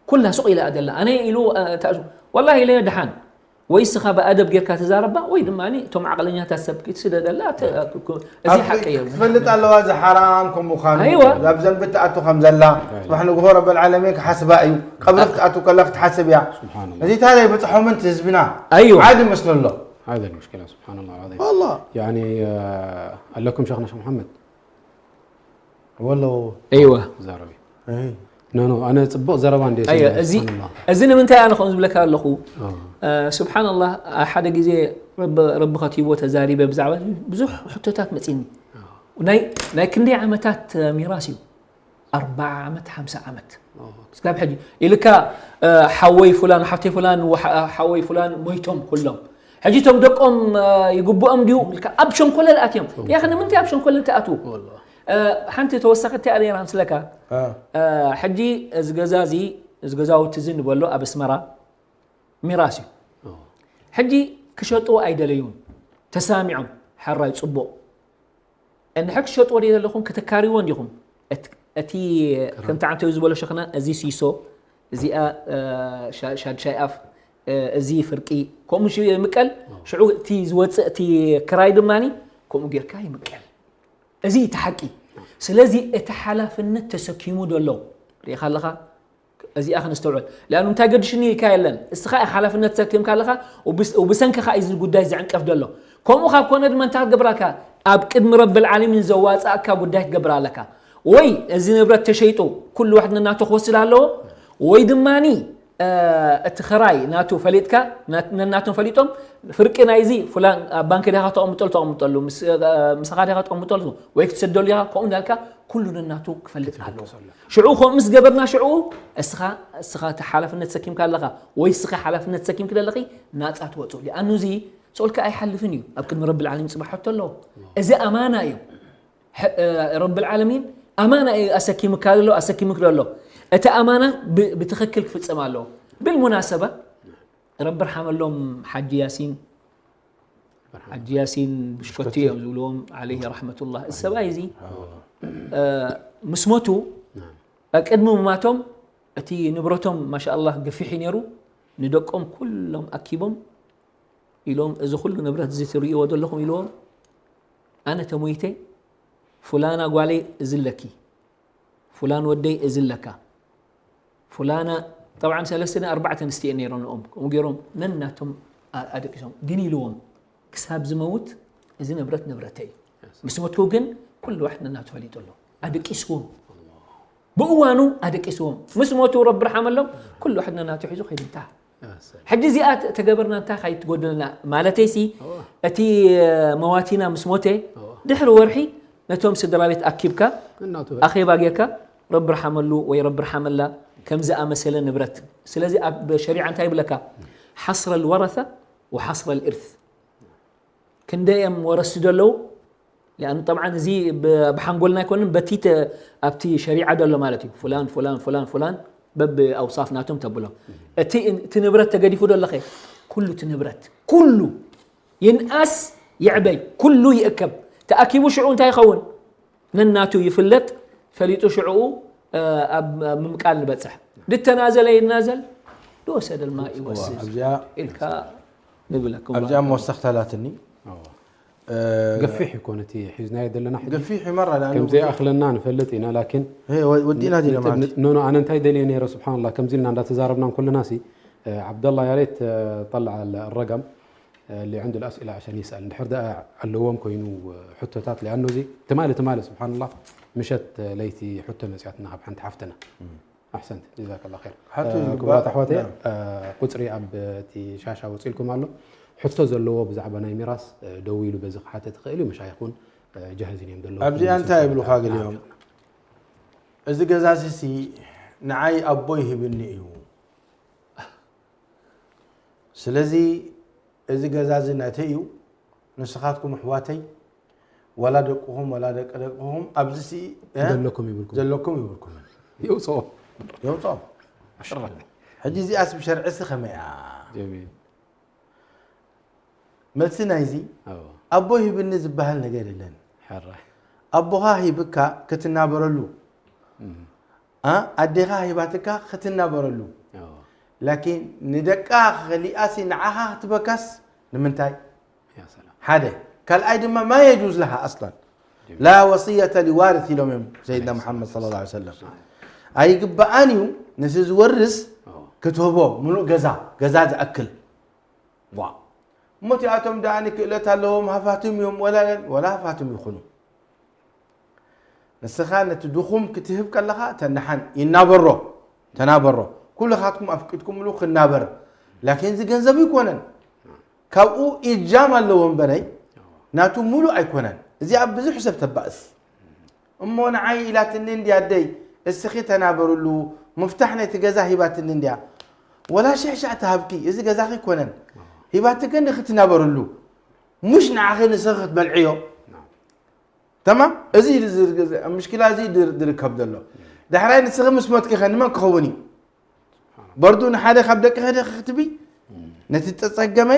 ኩላ ሱቕ ኢላ እያ ዘላ። ኣነ ኢሉ፣ እ፣ ተኣዙ-፣ ወላሂ ኢለዮ፣ ደሓን ወይ እስኻ ብኣደብ ጌርካ ተዛረባ ወይ ድማ እቶም ዓቕለኛታት ሰብ ክትስደደላ፣ ተ- እዚ ሓቂ እዮም። ትፈልጥ ኣለዋ፣ እዚ ሓራም ከም ምዃኑ። ኣይዋ። ኣብ ዘንቢ ትኣቱ ከም ዘላ፣ ጽባሕ ንግሆ ረበል ዓለሚን ክሓስባ እዩ። ቀብሪ ክትኣቱ ከላ ክትሓስብ እያ። سبحان الله. እዚ ታዲያ ኣይበጽሖምን ህዝብና። ኣይዋ። ዓዲ መስሎ ኣሎ። هذا المشكلة، سبحان الله العظيم. والله. يعني، آه، ኣለኩም ሸኽና ሸኽ መሓመድ? ወሎ። ኣይዋ። ዛረቢ። እይ። ኖ ኖ፣ ኣነ ጽቡቕ ዘረባ እንደ ኣየ፣ እዚ እዚ ንምንታይ ኣነ ከምኡ ዝብለካ ኣለኹ? ስብሓንላህ፣ ሓደ ግዜ ረቢ ከቲቦ ተዛሪበ ብዛዕባ ብዙሕ ሕቶታት መፂኒ። ናይ ክንደይ ዓመታት ሚራስ እዩ? ኣርባዓ ዓመት፣ ሓምሳ ዓመት። ስጋብ ሕጂ ኢልካ ሓወይ ፍላን ሓፍተይ ፍላን ሓወይ ፍላን ሞይቶም ኩሎም፣ ሕጂ እቶም ደቆም ይግብኦም ድዩ ኢልካ ኣብ ሸንኮለል ኣትዮም። ያኸ ንምንታይ ኣብ ሸንኮለል ትኣትዉ? ሓንቲ ተወሳኺት እቲኣ ነይራ ምስለካ። ሕጂ እዚ ገዛ እዚ፣ እዚ ገዛውቲ እዚ ንበሎ ኣብ ኣስመራ ሚራስ እዩ። ሕጂ ክሸጥዎ ኣይደለዩን፣ ተሳሚዖም። ሕራይ ጽቡቕ። እንድሕር ክሸጥዎ ደለኹም ከተካርይዎ እንዲኹም። እቲ ከምቲ ዓንተዩ ዝበሎ ሸኽና፣ እዚ ሲሶ፣ እዚኣ ሻድሻይ ኣፍ፣ እዚ ፍርቂ፣ ከምኡ ይምቀል። ሽዑ እቲ ዝወፅእ እቲ ክራይ ድማ ከምኡ ጌርካ ይምቀል። እዚ እቲ ሓቂ። ስለዚ እቲ ሓላፍነት ተሰኪሙ ደሎ ርኢኻ ኣለኻ። እዚኣ ክንስተውዕል። ለኣኑ እንታይ ገድሽኒ ኢልካ የለን። እስኻ ሓላፍነት ተሰኪምካ ኣለኻ። ብሰንክኻ እዩ እዚ ጉዳይ ዝዕንቀፍ ደሎ። ከምኡ ካብ ኮነ ድማ እንታይ ክትገብር ኣለካ? ኣብ ቅድሚ ረብል ዓለሚን ዘዋፅኣካ ጉዳይ ክትገብር ኣለካ። ወይ እዚ ንብረት ተሸይጡ ኩሉ ዋሕድ ነናቱ ክወስድ ኣለዎ፣ ወይ ድማ እቲ ኽራይ ናቱ ፈሊጥካ፣ ነናቶም ፈሊጦም፣ ፍርቂ ናይዚ ፍላን ኣብ ባንክ ዲኻ ተቐምጠሉ፣ ተቐምጠሉ፣ ምሳኻ ዲኻ ተቐምጠሉ፣ ወይ ክትሰደሉ ኢኻ፣ ከምኡ እንዳልካ ኩሉ ነናቱ ክፈልጥ ኣለዎ። ሽዑ ከምኡ ምስ ገበርና ሽዑ እስኻ እስኻ እቲ ሓላፍነት ሰኪምካ ኣለኻ ወይ እስኻ ሓላፍነት ሰኪምክ ዘለኺ ናጻ ትወጹ። ሊኣኑ እዚ ጾልካ ኣይሓልፍን እዩ። ኣብ ቅድሚ ረብል ዓለሚን ጽባሕ ሕቶ ኣለዎ። እዚ ኣማና እዩ። ረብል ዓለሚን ኣማና እዩ ኣሰኪምካ ዘሎ፣ ኣሰኪምክ ዘሎ። እቲ ኣማና ብትኽክል ክፍጸም ኣለዎ። ብልሙናሰባ ረቢ ርሓመሎም ሓጂ ያሲን ሓጂ ያሲን ብሽኮቲ እዮም ዝብልዎም ዓለይሂ ረሕመቱላህ። እዚ ሰብኣይ እዚ ምስ ሞቱ ቅድሚ ምማቶም እቲ ንብረቶም ማሻኣላህ ገፊሕ እዩ ነይሩ። ንደቆም ኩሎም ኣኪቦም ኢሎም እዚ ኩሉ ንብረት እዚ ትርእይዎ ዘለኹም ኢልዎም ኣነ ተሞይተ ፉላና ጓለይ እዚ ኣለኪ ፉላን ወደይ እዚ ኣለካ ፉላና ጠብዓን ሰለስተ ኣርባዕተ ኣንስትዮ ነይረንኦም ከምኡ ገይሮም ነናቶም ኣደቂሶም ግን ኢልዎም ክሳብ ዝመውት እዚ ንብረት ንብረተይ እዩ ምስ ሞትኩ ግን ኩሉ ዋሕድ ነናቱ ፈሊጡ ኣሎ ኣደቂስዎም ብእዋኑ ኣደቂስዎም ምስ ሞቱ ረቢ ርሓመሎም ኩሉ ዋሕድ ነናቱ ሒዙ ከይዱ እንታ ሕጂ እዚኣ ተገበርና እንታይ ካይትጎድልና ማለተይሲ እቲ መዋቲና ምስ ሞተ ድሕሪ ወርሒ ነቶም ስድራ ቤት ኣኪብካ ኣኼባ ጌርካ ረቢ ርሓመሉ ወይ ረቢ ርሓመላ ከም ዝኣመሰለ ንብረት ስለዚ ኣብ ሸሪዓ እንታይ ይብለካ ሓስረ ልወረተ ወሓስረ ልእርት ክንደይ እዮም ወረስቲ ዘለዉ ሊኣኑ ጠብዓን እዚ ብሓንጎልና ኣይኮንን በቲ ኣብቲ ሸሪዓ ዘሎ ማለት እዩ ፍላን ፍላን ፍላን ፍላን በብ ኣውሳፍ ናቶም ተብሎም እቲ እቲ ንብረት ተገዲፉ ዶ ኣለኸ ኩሉ እቲ ንብረት ኩሉ ይንኣስ ይዕበይ ኩሉ ይእከብ ተኣኪቡ ሽዑ እንታይ ይኸውን ነናቱ ይፍለጥ ፈሊጡ ሽዑ ኣብ ምምቃል ንበፅሕ ድተናዘለ ይናዘል ድወሰደ ልማ ይወስድ ኢልካ ንብለኩም ኣብዚኣ መወሰኽታ ላትኒ ገፊሕ ይኮን እቲ ሒዝናዮ ዘለና ሕጂ ገፊሕ ይመራ ከም ዘይኣኽለና ንፈልጥ ኢና ላኪን ወዲእና ዲና ማለት ኖኖ ኣነ እንታይ ደልየ ነይረ ስብሓንላ ከምዚ ኢልና እንዳተዛረብና እንከለና ሲ ዓብደላ ያሬት ጠልዓ ረጋም اللي عنده الأسئلة عشان يسأل እንድሕር ደኣ ኣለዎም ኮይኑ ሕቶታት ሊኣኖ እዚ ትማሊ ትማሊ ስብሓንላ ምሸት ለይቲ ሕቶ መፅያትና ካብ ሓንቲ ሓፍትና ኣሕሰንት ጀዛከላ ር ክቡራት ኣሕዋተይ ቁፅሪ ኣብ እቲ ሻሻ ወፂልኩም ኣሎ ሕቶ ዘለዎ ብዛዕባ ናይ ሚራስ ደው ኢሉ በዚ ክሓተት ይኽእል እዩ መሻይኽ እውን ጃህዝን እዮም ዘለዉ ኣብዚኣ እንታይ ይብሉኻ ገሊኦም እዚ ገዛሲ ንዓይ ኣቦ ይህብኒ እዩ ስለዚ እዚ ገዛ እዚ ናተይ እዩ ንስኻትኩም ኣሕዋተይ ዋላ ደቅኹም ዋላ ደቂ ደቅኹም ኣብዚ ሲ ዘለኩም ይብልኩም ዘለኩም ይብልኩም የውፅኦም የውፅኦም ሕጂ እዚኣስ ብሸርዕሲ ከመይ እያ መልሲ ናይዚ ኣቦ ሂብኒ ዝበሃል ነገር የለን ኣቦኻ ሂብካ ክትናበረሉ ኣዴኻ ሂባትካ ክትናበረሉ ላኪን ንደቃ ከሊኣሲ ንዓኻ ክትበካስ ንምንታይ? ሓደ ካልኣይ ድማ ማ የጁዝ ለሃ ኣስላን ላ ወስየተ ሊዋርስ ኢሎም እዮም ሰይድና ሙሓመድ ሰለላሁ ዐለይሂ ወሰለም። ኣይግበኣን እዩ ንሲ ዝወርስ ክትህቦ ምሉእ ገዛ ገዛ ዝኣክል። ዋ እሞ እቲኣቶም ደኣኒ ክእለት ኣለዎም ሃፋትም እዮም ወላ ወላ ሃፋትም ይኹኑ። ንስኻ ነቲ ድኹም ክትህብ ከለኻ ተንደሓን ይናበሮ ተናበሮ። ኩልኻትኩም ኣፍቂድኩምሉ ክናበር። ላኪን እዚ ገንዘቡ ይኮነን ካብኡ ኢጃም ኣለዎ እምበረይ ናቱ ሙሉእ ኣይኮነን። እዚኣ ብዙሕ ሰብ ተባእስ። እሞ ንዓይ ኢላትኒ እንድያ ኣደይ እስኺ ተናበርሉ። ምፍታሕ ናይቲ ገዛ ሂባትኒ እንድያ ወላ ሽሕ ሻዕ ትሃብኪ እዚ ገዛኺ ኣይኮነን። ሂባትኪ ንክትናበርሉ ሙሽ ንዓኺ ንስኺ ክትበልዕዮ። ተማም እዚ እዩ ዝር- ምሽኪላ እዚ ድር- ድርከብ ዘሎ። ዳሕራይ ንስኺ ምስ ሞትኪ ከ ንመን ክኸውን እዩ? በርዱ ንሓደ ካብ ደቂ ኸደ ክትቢ ነቲ ተጸገመ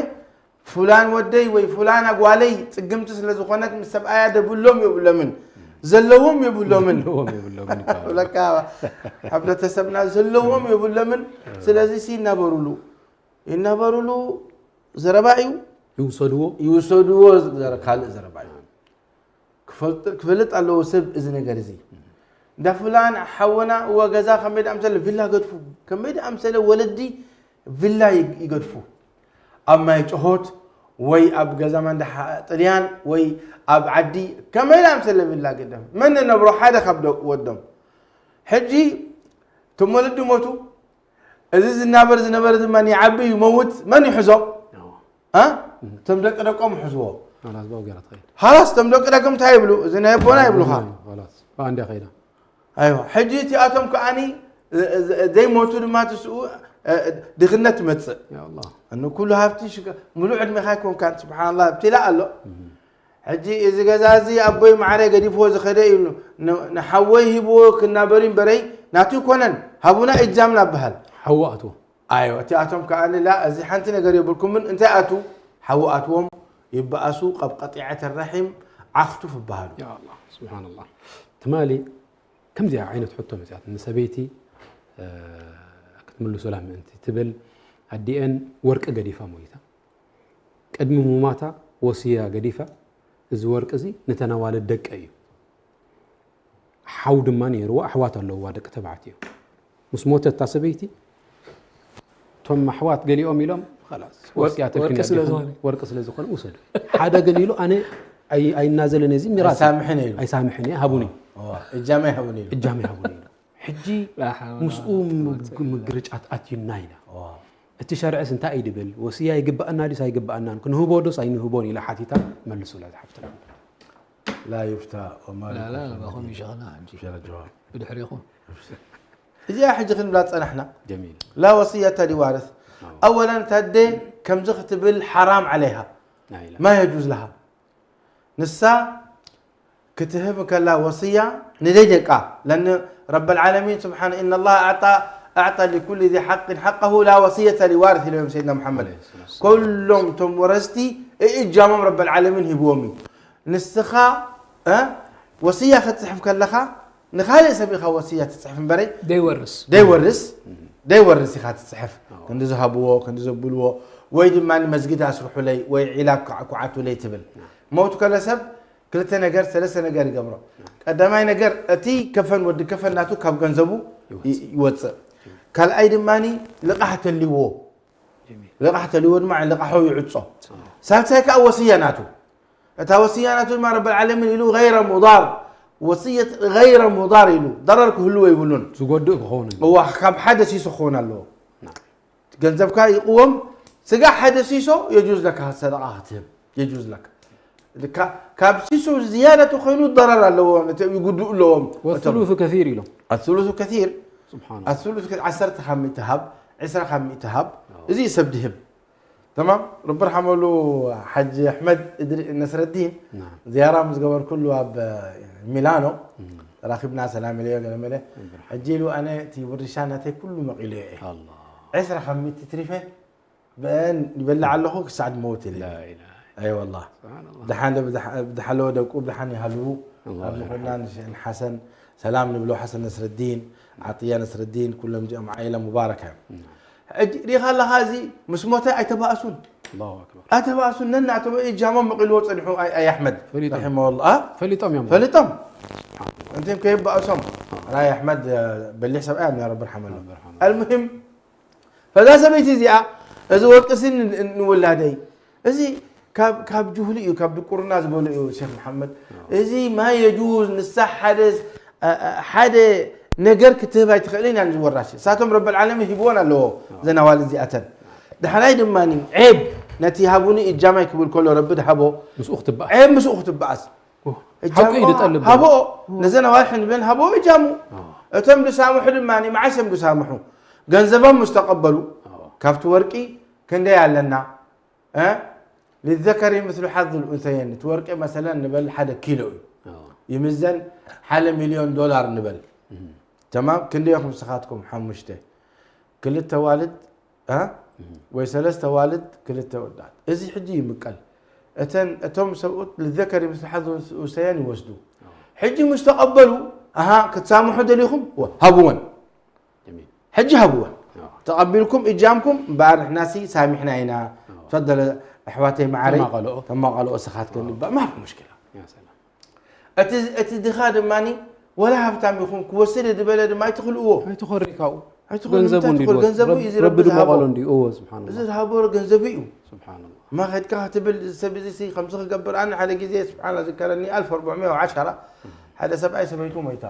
ፍላን ወደይ ወይ ፍላን ኣጓለይ ጽግምቲ ስለ ዝኾነት ምስ ሰብኣያ ደብሎም የብሎምን ዘለዎም የብሎምን ለዎም የብሎምን ይባላል። ብለካ ሕብረተሰብና ዘለዎም የብሎምን። ስለዚ ሲ ይናበሩሉ ይናበሩሉ ዘረባ እዩ። ይውሰድዎ። ይውሰድዎ ዘረ- ካልእ ዘረባ እዩ። ክፈልጥ ኣለዎ ሰብ እዚ ነገር እዚ እንዳ ፍላን ሓወና እወ ገዛ ከመይ ደኣ ምሰለ ቪላ ገድፉ ከመይ ደኣ ምሰለ ወለዲ ቪላ ይገድፉ ኣብ ማይ ጭሆት ወይ ኣብ ገዛ ማንዳ ጥልያን ወይ ኣብ ዓዲ ከመይ ደኣ ምሰለ ቪላ ገደፍ መን ነብሮ ሓደ ካብ ወዶም ሕጂ እቶም ወለዲ ሞቱ እዚ ዝናበር ዝነበረ ድማ ይዓቢ ይመውት መን ይሕዞ እቶም ደቂ ደቆም ይሕዝዎ። ሃላስ እቶም ደቂ ደቂ እንታይ ይብሉ እዚ ናይ ኣቦና ይብሉኻ። ኣይዋ ሕጂ እቲኣቶም ከዓኒ ዘይሞቱ ድማ ትስኡ ድኽነት ትመፅእ። ኩሉ ሃብቲ ሙሉእ ዕድሜኻ ይኮንካን ስብሓንላ ብትላ ኣሎ። ሕጂ እዚ ገዛ እዚ ኣቦይ ማዕረ ገዲፍዎ ዝኸደ እዩ። ንሓወይ ሂብዎ ክናበሪ እምበረይ ናቱ ይኮነን ሃቡና እጃምና በሃል። ሓወ ኣትዎ ኣዮ እቲኣቶም ከኣ ንላ እዚ ሓንቲ ነገር የብልኩምን እንታይ ኣቱ ሓዊ ኣትዎም ይበኣሱ ቀብ ቀጢዐት ረሒም ዓኽቱፍ ይበሃሉ። ያ ኣላህ ስብሓንላህ ትማሊ ከምዚኣ ዓይነት ሕቶ መፅያት ንሰበይቲ ክትምልሱላ ምእንቲ ትብል ኣዲኤን ወርቂ ገዲፋ ሞይታ ቅድሚ ሙማታ ወስያ ገዲፋ እዚ ወርቂ እዚ ንተን ኣዋልድ ደቀ እዩ ሓው ድማ ነይርዎ ኣሕዋት ኣለውዋ ደቂ ተባዕትዮ ምስ ሞተት እታ ሰበይቲ እቶም ኣሕዋት ገሊኦም ኢሎም ላስ ወስያ ተክንያ ወርቂ ስለ ዝኾነ ውሰዱ ሓደ ግን ኢሉ ኣነ ኣይናዘልን እዚ ሚራስ ኣይሳምሕን ኢሉ ኣይሳምሕን እየ ሃቡኒ እጃመ ይሃቡኒ ኢሉ እጃመ ይሃቡኒ ኢሉ ሕጂ ምስኡ ምግርጫት ኣትዩና ኢና እቲ ሸርዕስ እንታይ እዩ ድብል ወስያ ይግበኣና ድስ ኣይግበኣናን ክንህቦ ዶስ ኣይንህቦን ኢላ ሓቲታ መልሱላ ዝሓፍትና لا يفتى ومالك لا لا لا باخذ من شغلها عندي شيل الجواب بدحر يا اخوان እዚኣ ሕጂ ክንብላ ጸናሕና ጀሚል لا وصية لوارث أولا እታ ኣደ ከምዚ ክትብል ሓራም عليها ما يجوز لها ንሳ ክትህብ ከላ ወስያ ንደይ ደቃ ለኒ ረብ العالمين سبحانه إن الله أعطى أعطى لكل ذي حق حقه لا وصية لوارث ኢሎም ሰይድና ሙሓመድ ኩሎም እቶም ወረስቲ እእጃሞም ረብ العالمين ሂብዎም እዩ ንስኻ ወስያ ክትፅሕፍ ከለኻ ንኻልእ ሰብ ኢኻ ወስያ ትፅሕፍ እምበረይ ደይወርስ ደይወርስ ደይወርስ ኢኻ ትፅሕፍ ክንዲ ዝሃብዎ ክንዲ ዘብልዎ ወይ ድማ ንመስጊድ ኣስርሑለይ ወይ ዒላ ኩዓቱለይ ትብል ሞት ከለ ሰብ ክልተ ነገር ሰለስተ ነገር ይገብሮ ቀዳማይ ነገር እቲ ከፈን ወዲ ከፈን ናቱ ካብ ገንዘቡ ይወፅእ ካልኣይ ድማ ልቃሕ ተልዎ ልቃሕ ተልዎ ድማ ልቃሑ ይዕፆ ሳልሳይ ከዓ ወስያ ናቱ እታ ወስያ ናቱ ድማ ረብ العالمين ኢሉ غير مضار وصية غير مضار ኢሉ ضرر ክህልዎ ይብሉን ዝጎድእ ክኸውን እዋ ካብ ሓደ ሲሶ ክኸውን ኣለዎ ገንዘብካ ይቕወም ስጋ ሓደ ሲሶ يجوز لك ሰደቃ ክትህብ يجوز لك ካብ ሲሶ ዝያዳ ተኮይኑ ضرر ኣለዎ ይጉድኡ ኣለዎም والثلث كثير ኢሎም الثلث كثير الثلث ዓሰርተ ካብ ሚእቲ ሃብ ዕስራ ካብ ሚእቲ ሃብ እዚ ሰብ ድህብ تمام رب يرحمه له حاج احمد ادري نصر الدين زياره ምስ ገበርኩሉ ኣብ ሚላኖ ተራኺብና ሰላም ኢለዮ ገለ መለ ሕጂ ኢሉ ኣነ እቲ ውርሻ ናተይ ኩሉ መቒሉ እየ ዕስራ ካብ ሚእቲ ትሪፈ ብአን ይበልዕ ኣለኹ ክሳዕ ድመውት ኢለ ኣይ ወላ ድሓን ብዝሓለወ ደቁ ብድሓን ይሃልዉ ኣብ ዝኾና ንሽእን ሓሰን ሰላም ንብሎ ሓሰን ነስረዲን ዓጥያ ነስረዲን ኩሎም እዚኦም ዓኢላ ሙባረካ እዮም ሕጂ ሪኻ ኣለኻ፣ እዚ ምስ ሞተ ኣይተባእሱን። الله أكبر ኣይተባእሱን። ነናቶም እጃሞም መቒልዎ ጸኒሑ። ኣይ ኣይ ኣሕመድ ፈሊጦም። رحمه الله، ኣ? ፈሊጦም እዮም ፈሊጦም። እንቲም ከይባእሶም። ራይ ኣሕመድ በሊሕ ሰብኣይ ኣብ ረቢ ርሓመሉ። ረቢ ርሓመሉ። المهم፣ ፈዛ ሰበይቲ እዚኣ፣ እዚ ወርቂ ሲ ንውላደይ፣ እዚ ካብ ካብ ጅሁል እዩ፣ ካብ ድቁርና ዝበሉ እዩ ሼክ መሓመድ። እዚ ما يجوز፣ ንሳ ሓደ ሓደ ነገር ክትህብ ኣይትኽእልን እያ ንዝወራሽ። እሳቶም ረብ ዓለሚን ሂብዎን ኣለዎ ዘን ኣዋልድ እዚኣተን። ዳሕራይ ድማ ዔብ፣ ነቲ ሃቡኒ እጃማይ ክብል ከሎ ረቢ ድሃቦ ምስኡ ክትበኣስ ዔብ ምስኡ ክትበኣስ። ሓቂ እዩ ዝጠልብ። ሃቦ፣ ነዘን ኣዋልድ ንብለን ሃቦ እጃሙ። እቶም ዝሳምሑ ድማ መዓስ እዮም ዝሳምሑ? ገንዘቦም ምስ ተቐበሉ። ካብቲ ወርቂ ክንደይ ኣለና? እ? للذكر مثل حظ الأنثيين። እቲ ወርቂ መሰለን ንበል ሓደ ኪሎ እዩ። ይምዘን ሓደ ሚልዮን ዶላር ንበል። ተማም። ክንደይ ኢኹም ንስኻትኩም? ሓሙሽተ። ክልተ ዋልድ፣ እ? ወይ ሰለስተ ዋልድ ክልተ ወዳት። እዚ ሕጂ ይምቀል። እተን እቶም ሰብኡት للذكر مثل حظ الأنثيين ይወስዱ። ሕጂ ምስ ተቐበሉ፣ ኣሃ፣ ክትሳምሑ ደሊኹም? ወ-፣ ሃብወን። ጀሚል። ሕጂ ሃብወን። ኣዎ። ተቐቢልኩም እጃምኩም እምበኣር ንሕናሲ ሳሚሕና ኢና። ኣዎ። ፈደለ ኣሕዋተይ መዓረይ፣ ተማቐልኦ። ተማቐልኦ ስኻትከን ይባእ። ማፊ ሙሽኪላ። ያ ሰላም። እቲ እቲ ድኻ ድማ ወላ ሃብታም ይኹን ክወስድ ዝበለ ድማ ኣይትኽልእዎ። ኣይትኾሪ ካብኡ። ኣይትኾሪ፣ ገንዘቡ እንታይ እንዲ ትኾሪ? ዝወስድ። ገንዘቡ ረብ- እዩ ረቢ ዝሃቦ። ድመቐሎ እንዲ እዎ ስብሓን እዚ ዝሃቦ ገንዘቡ እዩ። ስብሓን ማ ከድካ ክትብል ሰብ እዚ ሲ ከምዚ ክገብር፣ ኣነ ሓደ ግዜ ስብሓን ዝከረኒ ኣልፍ ኣርባዕመያ ወዓሸራ ሓደ ሰብኣይ ሰበይቱ ሞይታ።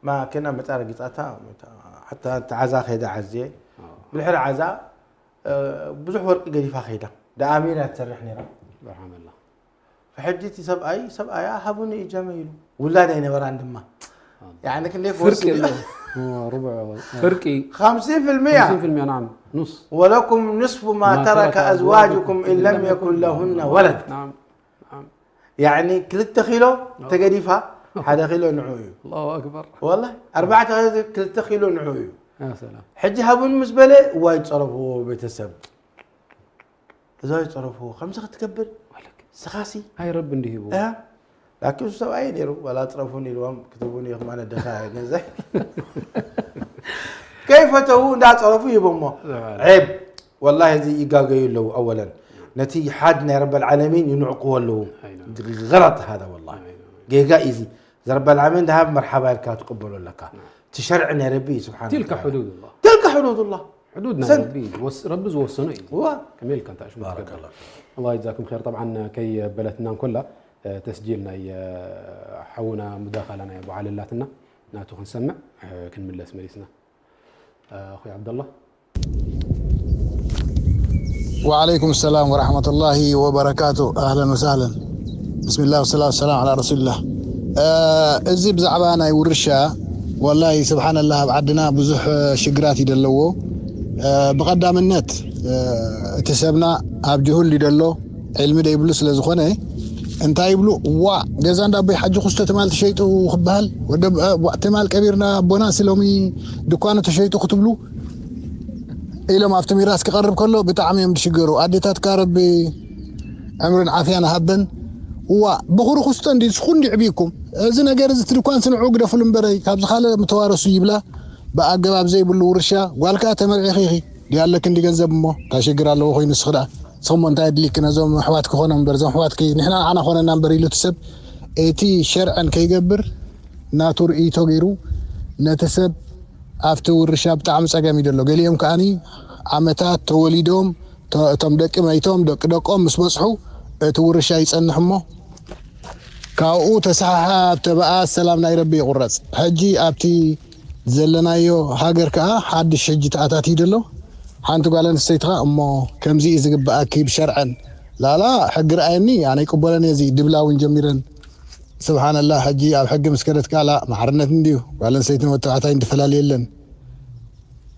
ማ ከና መጻ ረጊጻታ ሞይታ። ሓታ ተዓዛ ከይዳ ዓዝየ። ብድሕሪ ዓዛ ብዙሕ ወርቂ ገዲፋ ከይዳ። ደኣ ኣሜን እያ ትሰርሕ ነይራ። በርሓመላ። ሕጂ እቲ ሰብኣይ ሰብኣያ ሃቡኒ እጃመ ኢሉ። ውላድ ኣይነበራን ድማ። ያኒ ክንደይ ፍርቂ ክወስድ እዩ? የለ። ሩቡዕ ፍርቂ خمسين في المية. خمسين في المية نعم نص ولكم نصف ما ترك أزواجكم إن لم يكن لهن ولد. نعم نعم ያኒ ክልተ ኪሎ ተገዲፋ ሓደ ኪሎ ንዑ እዩ። الله أكبر ወላሂ ኣርባዕተ ኪሎ፣ ክልተ ኪሎ ንዑ እዩ። يا سلام ሕጂ ሃቡኒ ምስ በለ ዋይ ጸረፍዎ ቤተሰብ። እዛ ይጸረፍዎ ከምዚ ክትገብር ولك ስኻሲ هاي رب እንዲህ ይህቡ እ? ላኪን እሱ ሰብኣይ ነይሩ ዋላ ጽረፉን ኢልዎም ክትቡን ኢኹም ኣነ ድኻ ገንዘብ ከይፈተዉ እንዳጸረፉ ይህቦሞ። ዔብ ወላሂ እዚ ይጋገዩ ኣለዉ። ኣወለን ነቲ ሓድ ናይ ረበል ዓለሚን ይንዕቅዎ ኣለዉ። ገለጥ ሃዳ ወላሂ ጌጋ እዩ እዚ። ረበል ዓለሚን ድሃብ መርሓባ ኢልካ ትቅበሎ ኣለካ። እቲ ሸርዒ ናይ ረቢ እዩ ስብሓን تلك حدود الله تلك حدود الله حدود ናይ ሰን- ረቢ ወስ- ረቢ ዝወሰኖ እዩ ዋ ከመይ ኢልካ እንታይ ሽሙ ባረከ ትገብር ላሁ ፊኩም። الله يجزاكم خير طبعا ከይበለትና እንኮላ ተስጂል ናይ ሓውና ሙዳኻላ ናይ ኣቡ ዓሊ ኣላትና ናቱ ክንሰምዕ ክንምለስ መሊስና ኣኹይ ዓብደላ وعليكم السلام ورحمة الله وبركاته. أهلا وسهلا. بسم الله والصلاة والسلام على رسول الله. እዚ ብዛዕባ ናይ ውርሻ ወላሂ ስብሓንላህ ኣብ ዓድና ብዙሕ ሽግራት እዩ ዘለዎ። ብቐዳምነት እቲ ሰብና ኣብ ጅሁል እዩ ዘሎ፣ ዕልሚ ደይብሉ ስለ ዝኾነ እንታይ ይብሉ፣ ዋ ገዛ እንዳ ኣቦይ ሓጂ ኩስቶ ትማል ተሸይጡ ክበሃል፣ ወደ ትማል ቀቢርና ኣቦና ስሎሚ ድኳኑ ተሸይጡ ክትብሉ ኢሎም ኣብቲ ሚራስ ክቐርብ ከሎ ብጣዕሚ እዮም ዝሽገሩ። ኣዴታትካ ረቢ ዕምርን ዓፍያን ሃበን። እዋ ብኹሪ ኩስቶ እንዲ ንስኹ እንዲ ዕብይኩም እዚ ነገር እዚ ትድኳን ስንዑ ግደፉሉ እምበረይ ካብዚ ካልእ ምተዋረሱ ይብላ። ብኣገባብ ዘይብሉ ውርሻ ጓልካ ተመርዒኺ ኢኺ ድያለክ እንዲ ገንዘብ እሞ እንታይ ሽግር ኣለዎ ኮይኑ ንስኺ ደኣ ንስኹም እንታይ ኣድሊክ ነዞም ኣሕዋት ክኾኖም እምበር እዞም ኣሕዋትኪ ንሕና ንዓና ኮነና እምበር ኢሉ እቲ ሰብ እቲ ሸርዐን ከይገብር ናቱ ርእይቶ ገይሩ ነቲ ሰብ ኣብቲ ውርሻ ብጣዕሚ ጸገም እዩ ዘሎ። ገሊኦም ከኣኒ ዓመታት ተወሊዶም እቶም ደቂ መይቶም ደቂ ደቆም ምስ በጽሑ እቲ ውርሻ ይጸንሕ እሞ ካብኡ ተሰሓሓብ ተበኣስ ሰላም ናይ ረቢ ይቑረጽ። ሕጂ ኣብቲ ዘለናዮ ሃገር ከኣ ሓድሽ ሕጂ ተኣታትዩ ዘሎ። ሓንቲ ጓል ኣንስተይቲ ከኣ እሞ ከምዚ እዩ ዝግበኣኪ ብሸርዐን ላላ ሕጊ ረኣየኒ ኣነ ይቅበለን እየ እዚ ድብላ እውን ጀሚረን ስብሓንላህ ሕጂ ኣብ ሕጊ ምስ ከደት ካላ ማዕርነት እንድዩ ጓል ኣንስተይትን ወተባዕታይን ትፈላለ የለን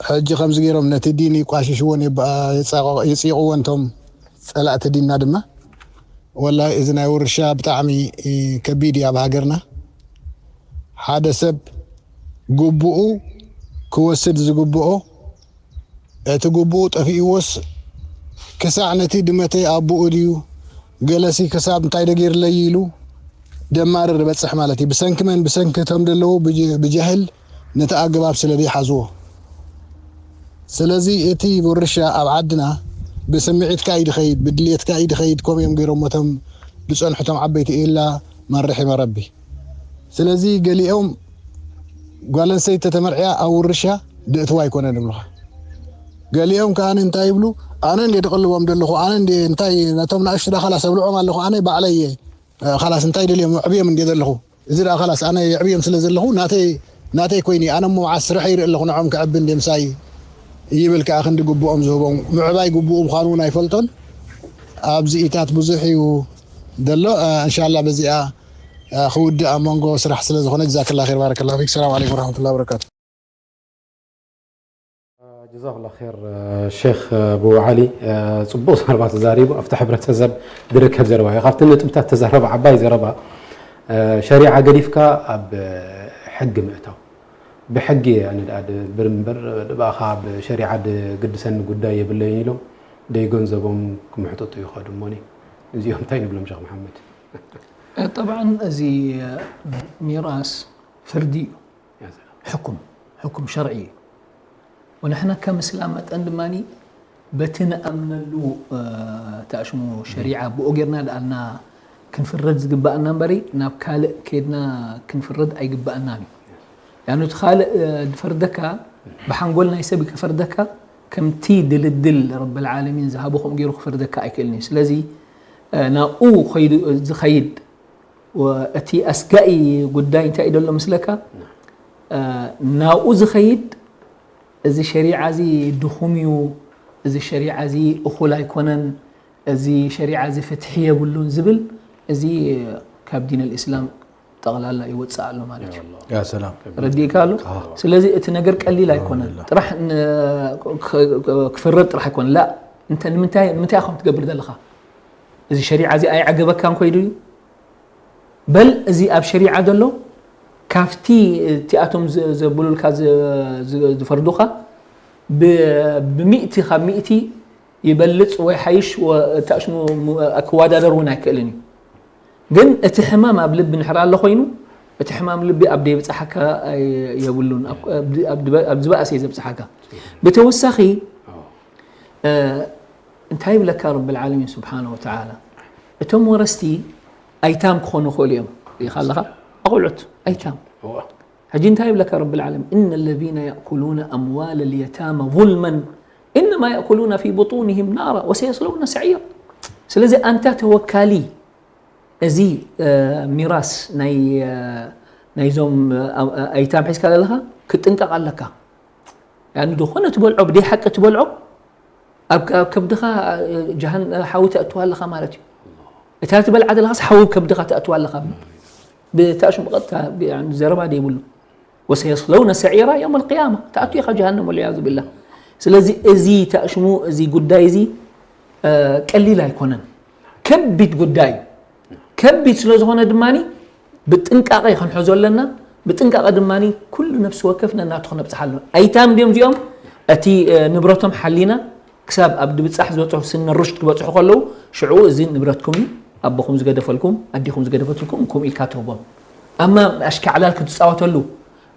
ሕጂ ከምዚ ገይሮም ነቲ ዲን ይቋሽሽዎን የጽይቕዎን ቶም ጸላእቲ ዲንና ድማ ወላሂ እዚ ናይ ውርሻ ብጣዕሚ ከቢድ እዩ ኣብ ሃገርና ሓደ ሰብ ግቡኡ ክወስድ ዝግብኦ እቲ ግቡኡ ጠፊእዎስ ክሳዕ ነቲ ድመተይ ኣቦኡ ድዩ ገለሲ ክሳብ እንታይ ደገይርለይ ኢሉ ደማርር ይበጽሕ ማለት እዩ። ብሰንኪ መን? ብሰንኪ እቶም ደለዉ ብጃህል ነቲ ኣገባብ ስለ ዘይሓዝዎ። ስለዚ እቲ ውርሻ ኣብ ዓድና ብስምዒትካ እዩ ድኸይድ፣ ብድልየትካ እዩ ድኸይድ፣ ከምኡ እዮም ገይሮም እቶም ዝጸንሑ እቶም ዓበይቲ ኢላ መርሒ መረቢ። ስለዚ ገሊኦም ጓል ኣንስተይቲ ተተመርዕያ ኣብ ውርሻ ድእትዋ ኣይኮነን ይብሉኻ። ገሊኦም ከኣ እንታይ ይብሉ? ኣነ እንደ ድቕልቦም ዘለኹ፣ ኣነ እንደ እንታይ ነቶም ንኣሽቱ ደኣ ኻላስ ኣብልዖም ኣለኹ፣ ኣነ ባዕለይ እየ። እ፣ ኻላስ እንታይ ደልዮም? ኣዕብዮም እንደ ዘለኹ። እዚ ደኣ ኻላስ ኣነ የዕብዮም ስለ ዘለኹ ናተይ፣ ናተይ ኮይኑ ኣነ እሞ መዓስ ስራሕ ይርኢ ኣለኹ ንዖም ከዕቢ እንደ ምሳይ ይብል ከኣ ክንዲ ግብኦም ዝህቦም። ምዕባይ ግብኡ ምዃኑ እውን ኣይፈልጦን። ኣብዚኢታት ብዙሕ እዩ ዘሎ። እ፣ እንሻላ በዚኣ፣ እ፣ ክውድእ ኣብ መንጎ ስራሕ ስለ ዝኾነ ጀዛክላ ኸይር ባረከላ ፊክ። ሰላም ዓለይኩም ወረሕመቱላሂ ወበረካቱ። ጀዛኩላ ኸይር ሼኽ ኣቡ ዓሊ፣ ጽቡቕ ዘረባ ተዛሪቡ። ኣብቲ ሕብረተሰብ ዝርከብ ዘረባ እዩ። ካብቲ ነጥብታት ተዛረበ ዓባይ ዘረባ፣ ሸሪዓ ገዲፍካ ኣብ ሕጊ ምእታው። ብሕጊ ኣነ ደኣ ድብር እምበር፣ ብኣኻ ኣብ ሸሪዓ ድግድሰኒ ጉዳይ የብለይን ኢሎም ደይ ገንዘቦም ክምሕጥጡ ይኸዱ እሞኒ። እዚኦም እንታይ ንብሎም ሼኽ መሓመድ? ጠብዓ እዚ ሚራስ ፍርዲ እዩ። ሕኩም ሕኩም ሸርዒ እዩ። ወንሕና ከም እስላም መጠን ድማ በቲ ንኣምነሉ ተኣሽሙ ሸሪዓ ብኡ ጌርና ደኣልና ክንፍረድ ዝግባኣና እምበሪ ናብ ካልእ ከይድና ክንፍረድ ኣይግባኣናን እዩ። ያኑ እቲ ካልእ ድፈርደካ ብሓንጎል ናይ ሰብ ከፈርደካ ከምቲ ድልድል ረብል ዓለሚን ዝሃቦ ከምኡ ገይሩ ክፈርደካ ኣይክእልን እዩ። ስለዚ ናብኡ ከይዱ ዝኸይድ እቲ ኣስጋኢ ጉዳይ እንታይ እዩ ደሎ ምስለካ ናብኡ ዝኸይድ እዚ ሸሪዓ እዚ ድኹም እዩ፣ እዚ ሸሪዓ እዚ እኹል ኣይኮነን፣ እዚ ሸሪዓ እዚ ፍትሒ የብሉን ዝብል እዚ ካብ ዲን ኣልእስላም ጠቕላላ ይወፅእ ኣሎ ማለት እዩ። ያ ሰላም ረዲእካ ኣሎ። ስለዚ እቲ ነገር ቀሊል ኣይኮነን። ጥራሕ ን- ክ- ክ- ክፍረድ ጥራሕ ኣይኮነን። ላ እንተ ንምንታይ ንምንታይ ኢኻ ትገብር ዘለኻ? እዚ ሸሪዓ እዚ ኣይዓገበካን ኮይዱ እዩ። በል እዚ ኣብ ሸሪዓ ዘሎ ካብቲ እቲኣቶም ዝ- ዘብሉልካ ዝ- ዝ- ዝፈርዱኻ ብ- ብሚእቲ ካብ ሚእቲ ይበልፅ ወይ ሓይሽ ወ- እታሽሙ ሙ- ክወዳደር እውን ኣይክእልን እዩ። ግን እቲ ሕማም ኣብ ልቢ ንሕር ኣሎ ኮይኑ እቲ ሕማም ልቢ ኣብ ደይብፅሓካ ኣይ- የብሉን። ኣብ- ኣብ- ኣብ ዝበ- ኣብ ዝበኣሰ እዩ ዘብፅሓካ። ብተወሳኺ እ፣ እንታይ ይብለካ ረብል ዓለሚን ስብሓነ ወተዓላ እቶም ወረስቲ ኣይታም ክኾኑ ይኽእሉ እዮም። ሪኢኻ ኣለኻ ኣቑልዑት ኣይታም ሕጂ እንታይ ይብለካ ረብል ዓለሚን إن الذين يأكلون أموال اليتامى ظلما إنما يأكلون في بطونهم نارا وسيصلون سعيرا ስለዚ ኣንታ ተወካሊ እዚ ሚራስ ናይ ናይዞም ኣይታም ሒዝካ ዘለኻ ክትጥንቀቕ ኣለካ። ያኒ ዝኾነ ትበልዖ ብደይ ሓቂ ትበልዖ ኣብ ኣብ ከብድኻ ጀሃን ሓዊ ተእትዋ ኣለኻ ማለት እዩ። እታ ትበልዓ ዘለኻስ ሓዊ ከብድኻ ተእትዋ ኣለኻ። ብታሽሙ ብቐጥታ ዘረባ ደይብሉ። وسيصلون سعيرا يوم القيامة ተኣቱ ኢኻ ጀሃነም ወልዕያዙ ቢላህ። ስለዚ እዚ ታሽሙ እዚ ጉዳይ እዚ ቀሊል ኣይኮነን፣ ከቢድ ጉዳይ እዩ። ከቢድ ስለ ዝኾነ ድማ ብጥንቃቐ ክንሕዞ ኣለና። ብጥንቃቐ ድማ ኩሉ ነፍሲ ወከፍ ነናቱ ክነብፅሓ ኣለና። ኣይታም ድዮም እዚኦም እቲ ንብረቶም ሓሊና ክሳብ ኣብ ድብፃሕ ዝበፅሑ ስነ ሩሽድ ክበፅሑ ከለዉ ሽዑ እዚ ንብረትኩም እዩ፣ ኣቦኹም ዝገደፈልኩም ኣዲኹም ዝገደፈትልኩም እንኩም ኢልካ ትህቦም። ኣማ ኣሽካዕላል ክትፃወተሉ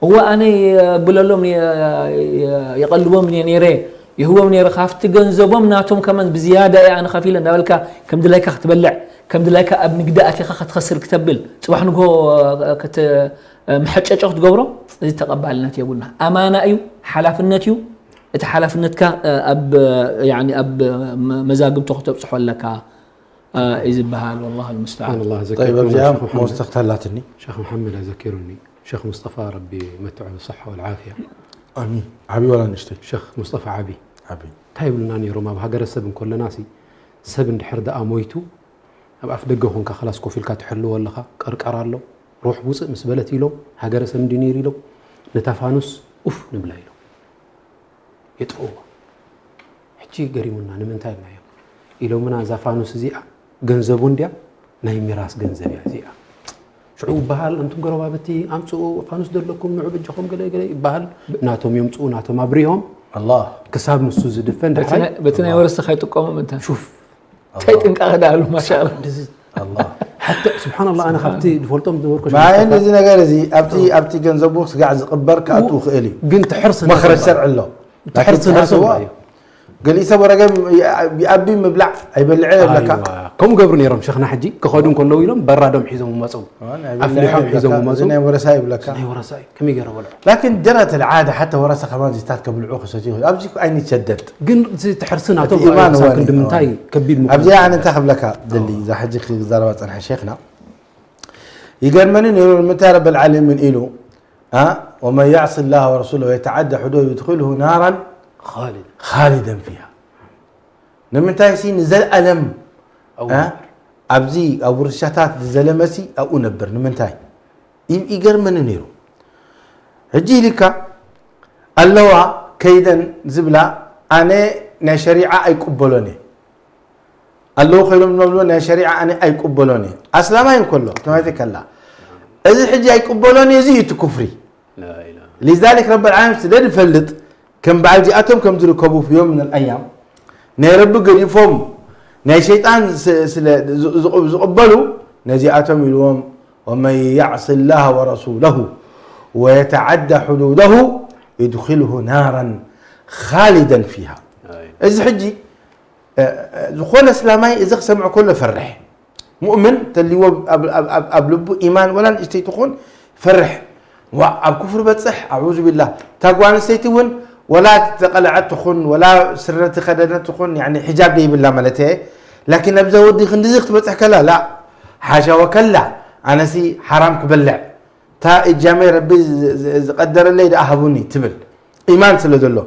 እወ ኣነ የብለሎም የቐልቦም እየ ነይረ ይህቦም ነይረ ካብቲ ገንዘቦም ናቶም ከመን ብዝያዳ እየ ኣነ ከፊለ እንዳበልካ ከም ድላይካ ክትበልዕ ከም ድላይካ ኣብ ንግዲ ኣቲኻ ክትኸስር ክተብል ፅባሕ ንግሆ ምሐጨጨ ክትገብሮ እዚ ተቐባልነት የብሉና። ኣማና እዩ፣ ሓላፍነት እዩ። እቲ ሓላፍነትካ ኣብ መዛግብቶ ክተብፅሖ ኣለካ እዩ ዝበሃል። والله المستعان። ጠይብ ኣብዚኣ መወሰኽታ ኣላትኒ። ሸኽ መሓመድ ኣዘኪሩኒ። ሸኽ ሙስጠፋ ረቢ መትዖ ብሰሓ ወልዓፍያ። ኣሚን። ዓብዪ ዋላ ንእሽተይ? ሸኽ ሙስጠፋ ዓቢ ዓብዪ። እንታይ ይብሉና ነይሮም ኣብ ሃገረሰብ እንኮለናሲ ሰብ እንድሕር ደኣ ሞይቱ ኣብ ኣፍ ደገ ኮንካ ኸላስ ኮፍ ኢልካ ትሕልዎ ኣለኻ። ቀርቀር ኣሎ ሩሕ ውፅእ ምስ በለት ኢሎም ሃገረሰብ እንዲ ነይሩ ኢሎም ነታ ፋኑስ ኡፍ ንብላ ኢሎም የጥፍእዋ። ሕጂ ገሪሙና ንምንታይ ኢልናዮም ኢሎምና እዛ ፋኑስ እዚኣ ገንዘቡ እንድያ ናይ ሚራስ ገንዘብ እያ እዚኣ። ሽዑ ይበሃል ኣንቱም ጎረባብቲ ኣምፅኡ ፋኑስ ደለኩም ንዑ በጃኹም ገለ ገለ ይበሃል። ናቶም የምፅኡ ናቶም ኣብርሆም ኣላህ ክሳብ ንሱ ዝድፈን ዳሕራይ በቲ ናይ ወረስቲ ከይጥቀሞም እንተ ሹፍ እንታይ ጥንቃቐ ዳኣሉ ማሻላ ኣላህ ሓተ ስብሓንላ ኣነ ካብቲ ዝፈልጦም ዝነበርኩ ማየን እዚ ነገር እዚ ኣብቲ ኣብቲ ገንዘቡ ስጋዕ ዝቕበር ክኣትው ክእል እዩ ግን ትሕር ስለ መኽረጅ ሸርዒ ኣሎ ትሕርሲ ላኪን ነብሶም ትሕርሲ እዩ። ገሊኡ ሰብ ወረገ ይኣቢ ምብላዕ ኣይበልዐ ይብለካ። ከምኡ ገብሩ ነይሮም ሸኽና ሕጂ ክኸዱ እንከለዉ ኢሎም በራዶም ሒዞም መፁ። ኣፍሊሖም ሒዞም መፁ። ናይ ወረሳ ይብለካ። ናይ ወረሳ እዩ። ከመይ ገይረ በልዑ? ላኪን ጀረት ልዓደ ሓታ ወረሳ ከማን ዚታት ከብልዑ ክሰትዩ ኣብዚ ኣይንሰደድ። ግን ትሕርሲ ናቶም ኣይማን ወኒ ንምንታይ ከቢድ ምኳኑ? ኣብዚኣ ኣነ እንታይ ክብለካ ደሊ እዛ ሕጂ ክዛረባ ፀንሐ ሸይኽና ይገርመኒ ነይሩ ንምንታይ ረብ ልዓለሚን ኢሉ አ ومن يعص الله ورسوله ويتعد حدوده يدخله نارا خالدا فيها ንምንታይ ሲ ንዘልኣለም ኣብዚ ኣብ ውርሻታት ዝዘለመሲ ኣብኡ ነብር ንምንታይ ይገርመኒ ነይሩ ሕጂ ኢልካ ኣለዋ ከይደን ዝብላ ኣነ ናይ ሸሪዓ ኣይቅበሎን እየ ኣለዉ ኮይኖም ዝመብልዎ ናይ ሸሪዓ ኣነ ኣይቅበሎን እየ ኣስላማይ እንከሎ ተማይተ ከላ እዚ ሕጂ ኣይቅበሎን እየ እዚ እዩ እቲ ኩፍሪ لذلك ረብ ዓለም ስለ ዝፈልጥ ከም በዓል ዚኣቶም ከም ዝርከቡ في يوم من الأيام ናይ ረቢ ገዲፎም ናይ ሸይጣን ዝቕበሉ ነዚኣቶም ኢልዎም ومن يعص الله ورسوله ويتعد حدوده يدخله نارا خالدا فيها እዚ ሕጂ ዝኾነ እስላማይ እዚ ክሰምዕ ከሎ ፈርሕ ሙእምን ተልዎ ኣብ ልቡ ኢማን ወላ ንእሽተይ ትኹን ፈርሕ ዋ ኣብ ኩፍር በፅሕ ኣዑዙ ቢላህ እታ ጓል ኣንስተይቲ እውን ወላ ተቐለዐት ትኹን ወላ ስረ ተኸደነት ትኹን ያኒ ሒጃብ ደይብላ ማለት እየ ላኪን ኣብዛ ወዲ ክንድዚ ክትበፅሕ ከላ ላ ሓሻ ወከላ ኣነሲ ሓራም ክበልዕ እታ እጃመይ ረቢ ዝቐደረለይ ደኣ ሃቡኒ ትብል ኢማን ስለ ዘሎ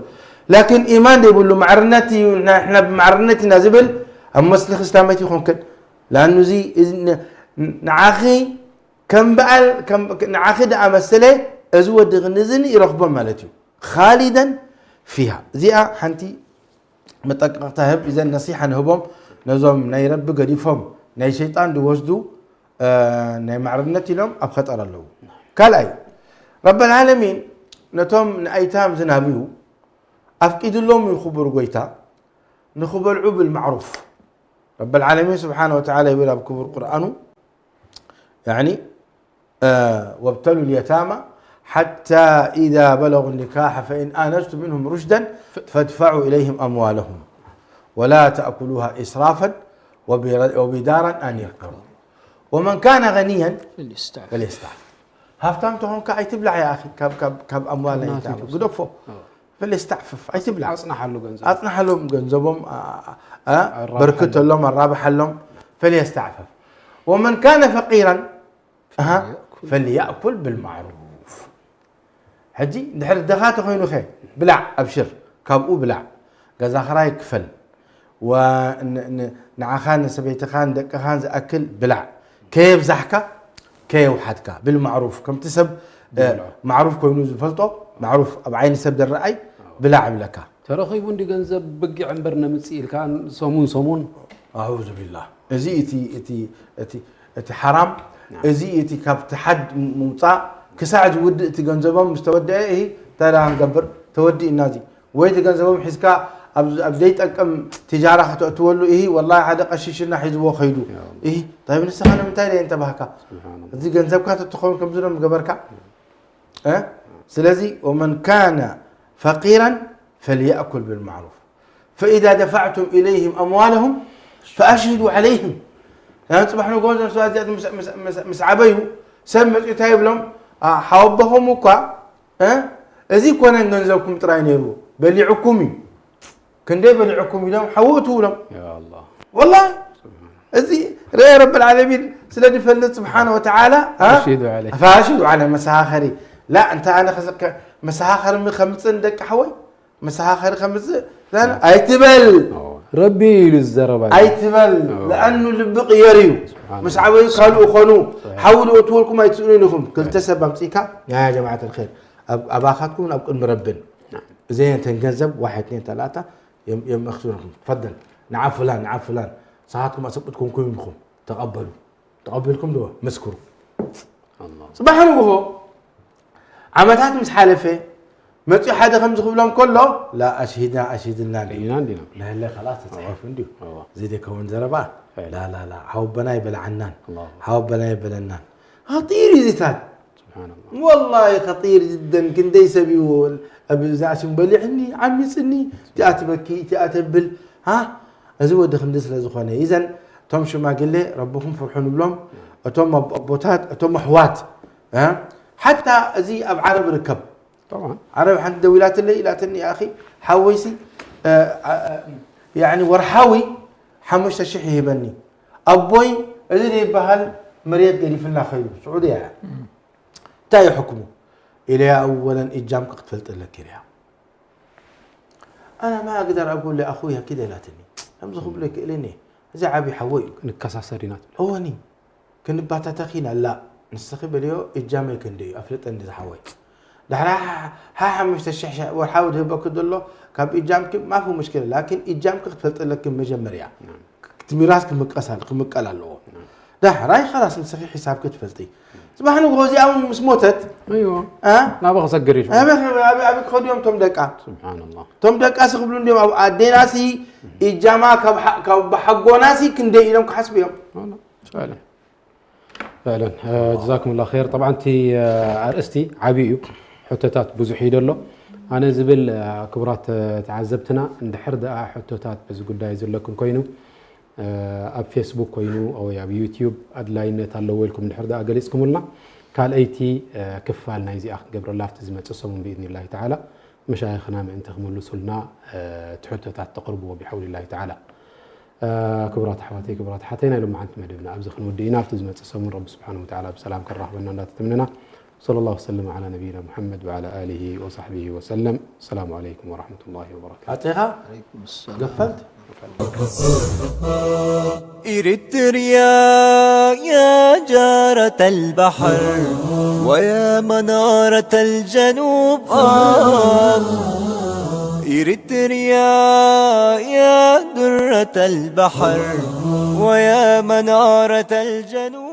ላኪን ኢማን ደይብሉ ማዕርነት እዩ ንሕና ብማዕርነት ኢና ዝብል ኣብ መስልኺ እስላመይቲ ይኾንክን ለኣኑ እዚ ንዓኺ ከም በዓል ንዓኺ ደኣ መሰለ እዚ ወዲ ክንዝን ይረኽቦ ማለት እዩ ኻሊደን ፊሃ እዚኣ ሓንቲ መጠንቀቕታ ህብ እዘን ነሲሓ ንህቦም ነዞም ናይ ረቢ ገዲፎም ናይ ሸይጣን ዝወስዱ ናይ ማዕርነት ኢሎም ኣብ ኸጠር ኣለዉ ካልኣይ ረብ ልዓለሚን ነቶም ንኣይታም ዝናብዩ ኣፍቂድሎም እዩ ክቡር ጎይታ ንኽበልዑ ብልማዕሩፍ ረብ ልዓለሚን ስብሓን ወተዓላ ይብል ኣብ ክቡር ቁርኣኑ ያኒ وابتلوا اليتامى حتى إذا بلغوا النكاح فإن آنستم منهم رشدا فادفعوا إليهم أموالهم ولا تأكلوها إسرافا وبدارا أن يكبروا ومن كان غنيا فليستعفف ሃብታም ተኾንካ ኣይትብላዕ يا أخي ካብ ኣምዋል ኣይታም ግደፎ فليستعفف ኣይትብላዕ ኣፅናሓሎም ገንዘቦም በርክተሎም ኣራብሓሎም فليستعفف ومن كان فقيرا فليأكل بالمعروف ሕጂ ድሕር ደኻ ተኾይኑ ኸ ብላዕ ኣብሽር ካብኡ ብላዕ ገዛ ኽራይ ክፈል ንዓኻን ንሰበይትኻን ደቅኻን ዝኣክል ብላዕ ከየብዛሕካ ከየውሓድካ ብልማዕሩፍ ከምቲ ሰብ ማዕሩፍ ኮይኑ ዝፈልጦ ማዕሩፍ ኣብ ዓይኒ ሰብ ደረኣይ ብላዕ ብለካ ተረኺቡ እንዲ ገንዘብ ብጊዕ እምበር ነምፅእ ኢልካ ሰሙን ሰሙን ኣዑዙ ቢላህ እዚ እቲ እቲ እቲ እቲ ሓራም እዚ እቲ ካብቲ ሓድ ምውፃእ ክሳዕ ዝውድእ እቲ ገንዘቦም ምስ ተወደአ እ እንታይ ደኣ ንገብር ተወዲእና እዚ ወይ እቲ ገንዘቦም ሒዝካ ኣብ ዘይጠቅም ትጃራ ከተእትወሉ እ ወላ ሓደ ቀሺሽና ሒዝዎ ከይዱ እ እንታይ ንስኻ ንምንታይ ደ እንተባህካ እዚ ገንዘብካ ተትኸውን ከምዚ ዶ ምገበርካ ስለዚ ومن كان فقيرا فليأكل بالمعروف فإذا دفعتم إليهم أموالهم فأشهدوا عليهم يعني صباح نقول زم سؤال زيادة مس مس مس مس عبيو سم مس يتايب لهم حوبهم وكا اه ازي كون انجن زوكم تراي نيرو بلعكم كندي بلعكم لهم حوتوا لهم يا الله والله እዚ ርአ ረብ ዓለሚን ስለ ዝፈልጥ ስብሓን ወተዓላ ፈኣሽዱ ዓለ መሰኻኸሪ ላ እንተ ኣነ መሰኻኸሪ ከምፅእ ንደቂ ሓወይ መሰኻኸሪ ከምፅእ ኣይትበል ረቢ ኢሉ ዝዘረባ ኣይትበል ለኣኑ ልቢ ቅየር እዩ ምስ ዓበዩ ካልኡ ኾኑ ሓዊ ዝወትወልኩም ኣይትስእሉን ኢኹም ክልተ ሰብ ኣምፅእካ ያ ጀማዓት ልር ኣባኻትኩም ኣብ ቅድሚ ረብን እዘን ተን ገንዘብ ዋሕድ ተን ተላታ የመኽሱረኩም ፈደል ንዓ ፍላን ንዓ ፍላን ንስኻትኩም ኣሰብኡት ኮንኩም ኢኹም ተቐበሉ ተቐቢልኩም ዶ መስክሩ ፅባሕ ንግሆ ዓመታት ምስ ሓለፈ መፅኡ ሓደ ከምዚ ክብሎም ከሎ ላ ኣሽሂድና ኣሽሂድልና እንዲና እንዲና ንህለ ከላስ ተፃሒፉ እንዲዩ እዚ ዘይከውን ዘረባ ላላላ ሓወበና ይበልዓናን ሓወበና ይበለናን ሃጢር እዚታት ወላሂ ከጢር ጅደን፣ ክንደይ ሰብ እዩ ኣብዛ ሽም በሊዕኒ ዓሚፅኒ፣ እቲኣ ትበኪ እቲኣ ተብል። ሃ፣ እዚ ወዲ ክንዲ ስለ ዝኾነ፣ ኢዘን እቶም ሽማግሌ ረብኹም ፍርሑ ንብሎም። እቶም ኣቦታት፣ እቶም ኣሕዋት፣ ሓታ እዚ ኣብ ዓረብ ርከብ። ዓረብ ሓንቲ ደዊላትለይ ኢላትኒ፣ ኣኺ ሓወይሲ ወርሓዊ ሓሙሽተ ሽሕ ይህበኒ ኣቦይ፣ እዚ ዘይበሃል መሬት ገዲፍልና ኸይዱ ስዑድያ እያ። እንታይ እዩ ሕክሙ ኢለያ፣ ኣወለን እጃምኪ ክትፈልጢ ኣለኪ ኢለያ። ኣነ ማ ኣግዳር ኣጎለ ኣኹያ ኪደ ኢላትኒ። ከምዚ ክብሎ ይክእልን እየ፣ እዚ ዓብዪ ሓወይ እዩ። ክንከሳሰር ኢና ትብል። እወኒ ክንባታተኽ ኢና። ላ ንስኺ በልዮ፣ እጃመይ ክንደይ እዩ ኣፍልጠኒ ዝሓወይ። ዳሕራ ሓ ሓሙሽተ ሽሕ ወርሓዊ ዝህበኪ ዘሎ ካብ እጃምኪ ማፊ ሙሽኪላ፣ ላኪን እጃምኪ ክትፈልጢ ኣለኪ መጀመርያ። እቲ ሚራስ ክምቀሳል ክምቀል ኣለዎ። ዳሕራይ ኸላስ ንስኺ ሒሳብኪ ትፈልጢ። ጽባሕ ንግሆ እዚኣ እውን ምስ ሞተት እዮ እ? ናበ ክሰግር እዩ ሽዑ። ኣበይ ኣበይ ኣበይ ክኸዱ እዮም እቶም ደቃ? ስብሓንላህ። እቶም ደቃ ሲ ክብሉ እንዲዮም ኣብ ኣዴናሲ እጃማ ካብ ሓ- ካብ ሓጎናሲ ክንደይ ኢሎም ክሓስቡ እዮም? ዋላ፣ ፍዕለን። ፍዕለን። እ፣ ጀዛኩምላ ኸይር። ጠብዓን እቲ፣ እ፣ ኣርእስቲ ዓብዪ እዩ። ሕቶታት ብዙሕ እዩ ዘሎ። ኣነ ዝብል፣ እ፣ ክቡራት፣ እ፣ ተዓዘብትና፣ እንድሕር ደኣ ሕቶታት በዚ ጉዳይ ዘለኩም ኮይኑ፣ እ፣ ኣብ ፌስቡክ ኮይኑ ወይ ኣብ ዩትዩብ ኣድላይነት ኣለዎ ኢልኩም እንድሕር ደኣ ገሊጽኩምልና፣ ካልኣይቲ፣ እ፣ ክፋል ናይዚኣ ክንገብረላ ኣብቲ ዝመጽእ ሰሙን ብኢዝኒላሂ ተዓላ። መሻይኽና ምእንቲ ክምልሱልና፣ እ፣ እቲ ሕቶታት ተቕርብዎ ብሓውሊላሂ ተዓላ። እ፣ ክቡራት ኣሕዋተይ፣ ክቡራት ኣሓተይ፣ ናይ ሎማዓንቲ መደብና ኣብዚ ክንውድእ ኢና። ኣብቲ ዝመጽእ ሰሙን ረቢ ስብሓነሁ ወተዓላ ብሰላም ከራኽበና እንዳተተምነና። ወሰለላሁ ወሰለም ዓላ ነቢይና ሙሐመድ ወዓላ ኣሊሂ ወሰሕቢሂ ወሰለም። ሰላሙ ዓለይኩም ወረሕመቱላሂ ወበረካቱ። ኣጤኻ عليكم السلام. ገፈልት إريتريا يا جارة البحر ويا منارة الجنوب آه إريتريا يا درة البحر ويا منارة الجنوب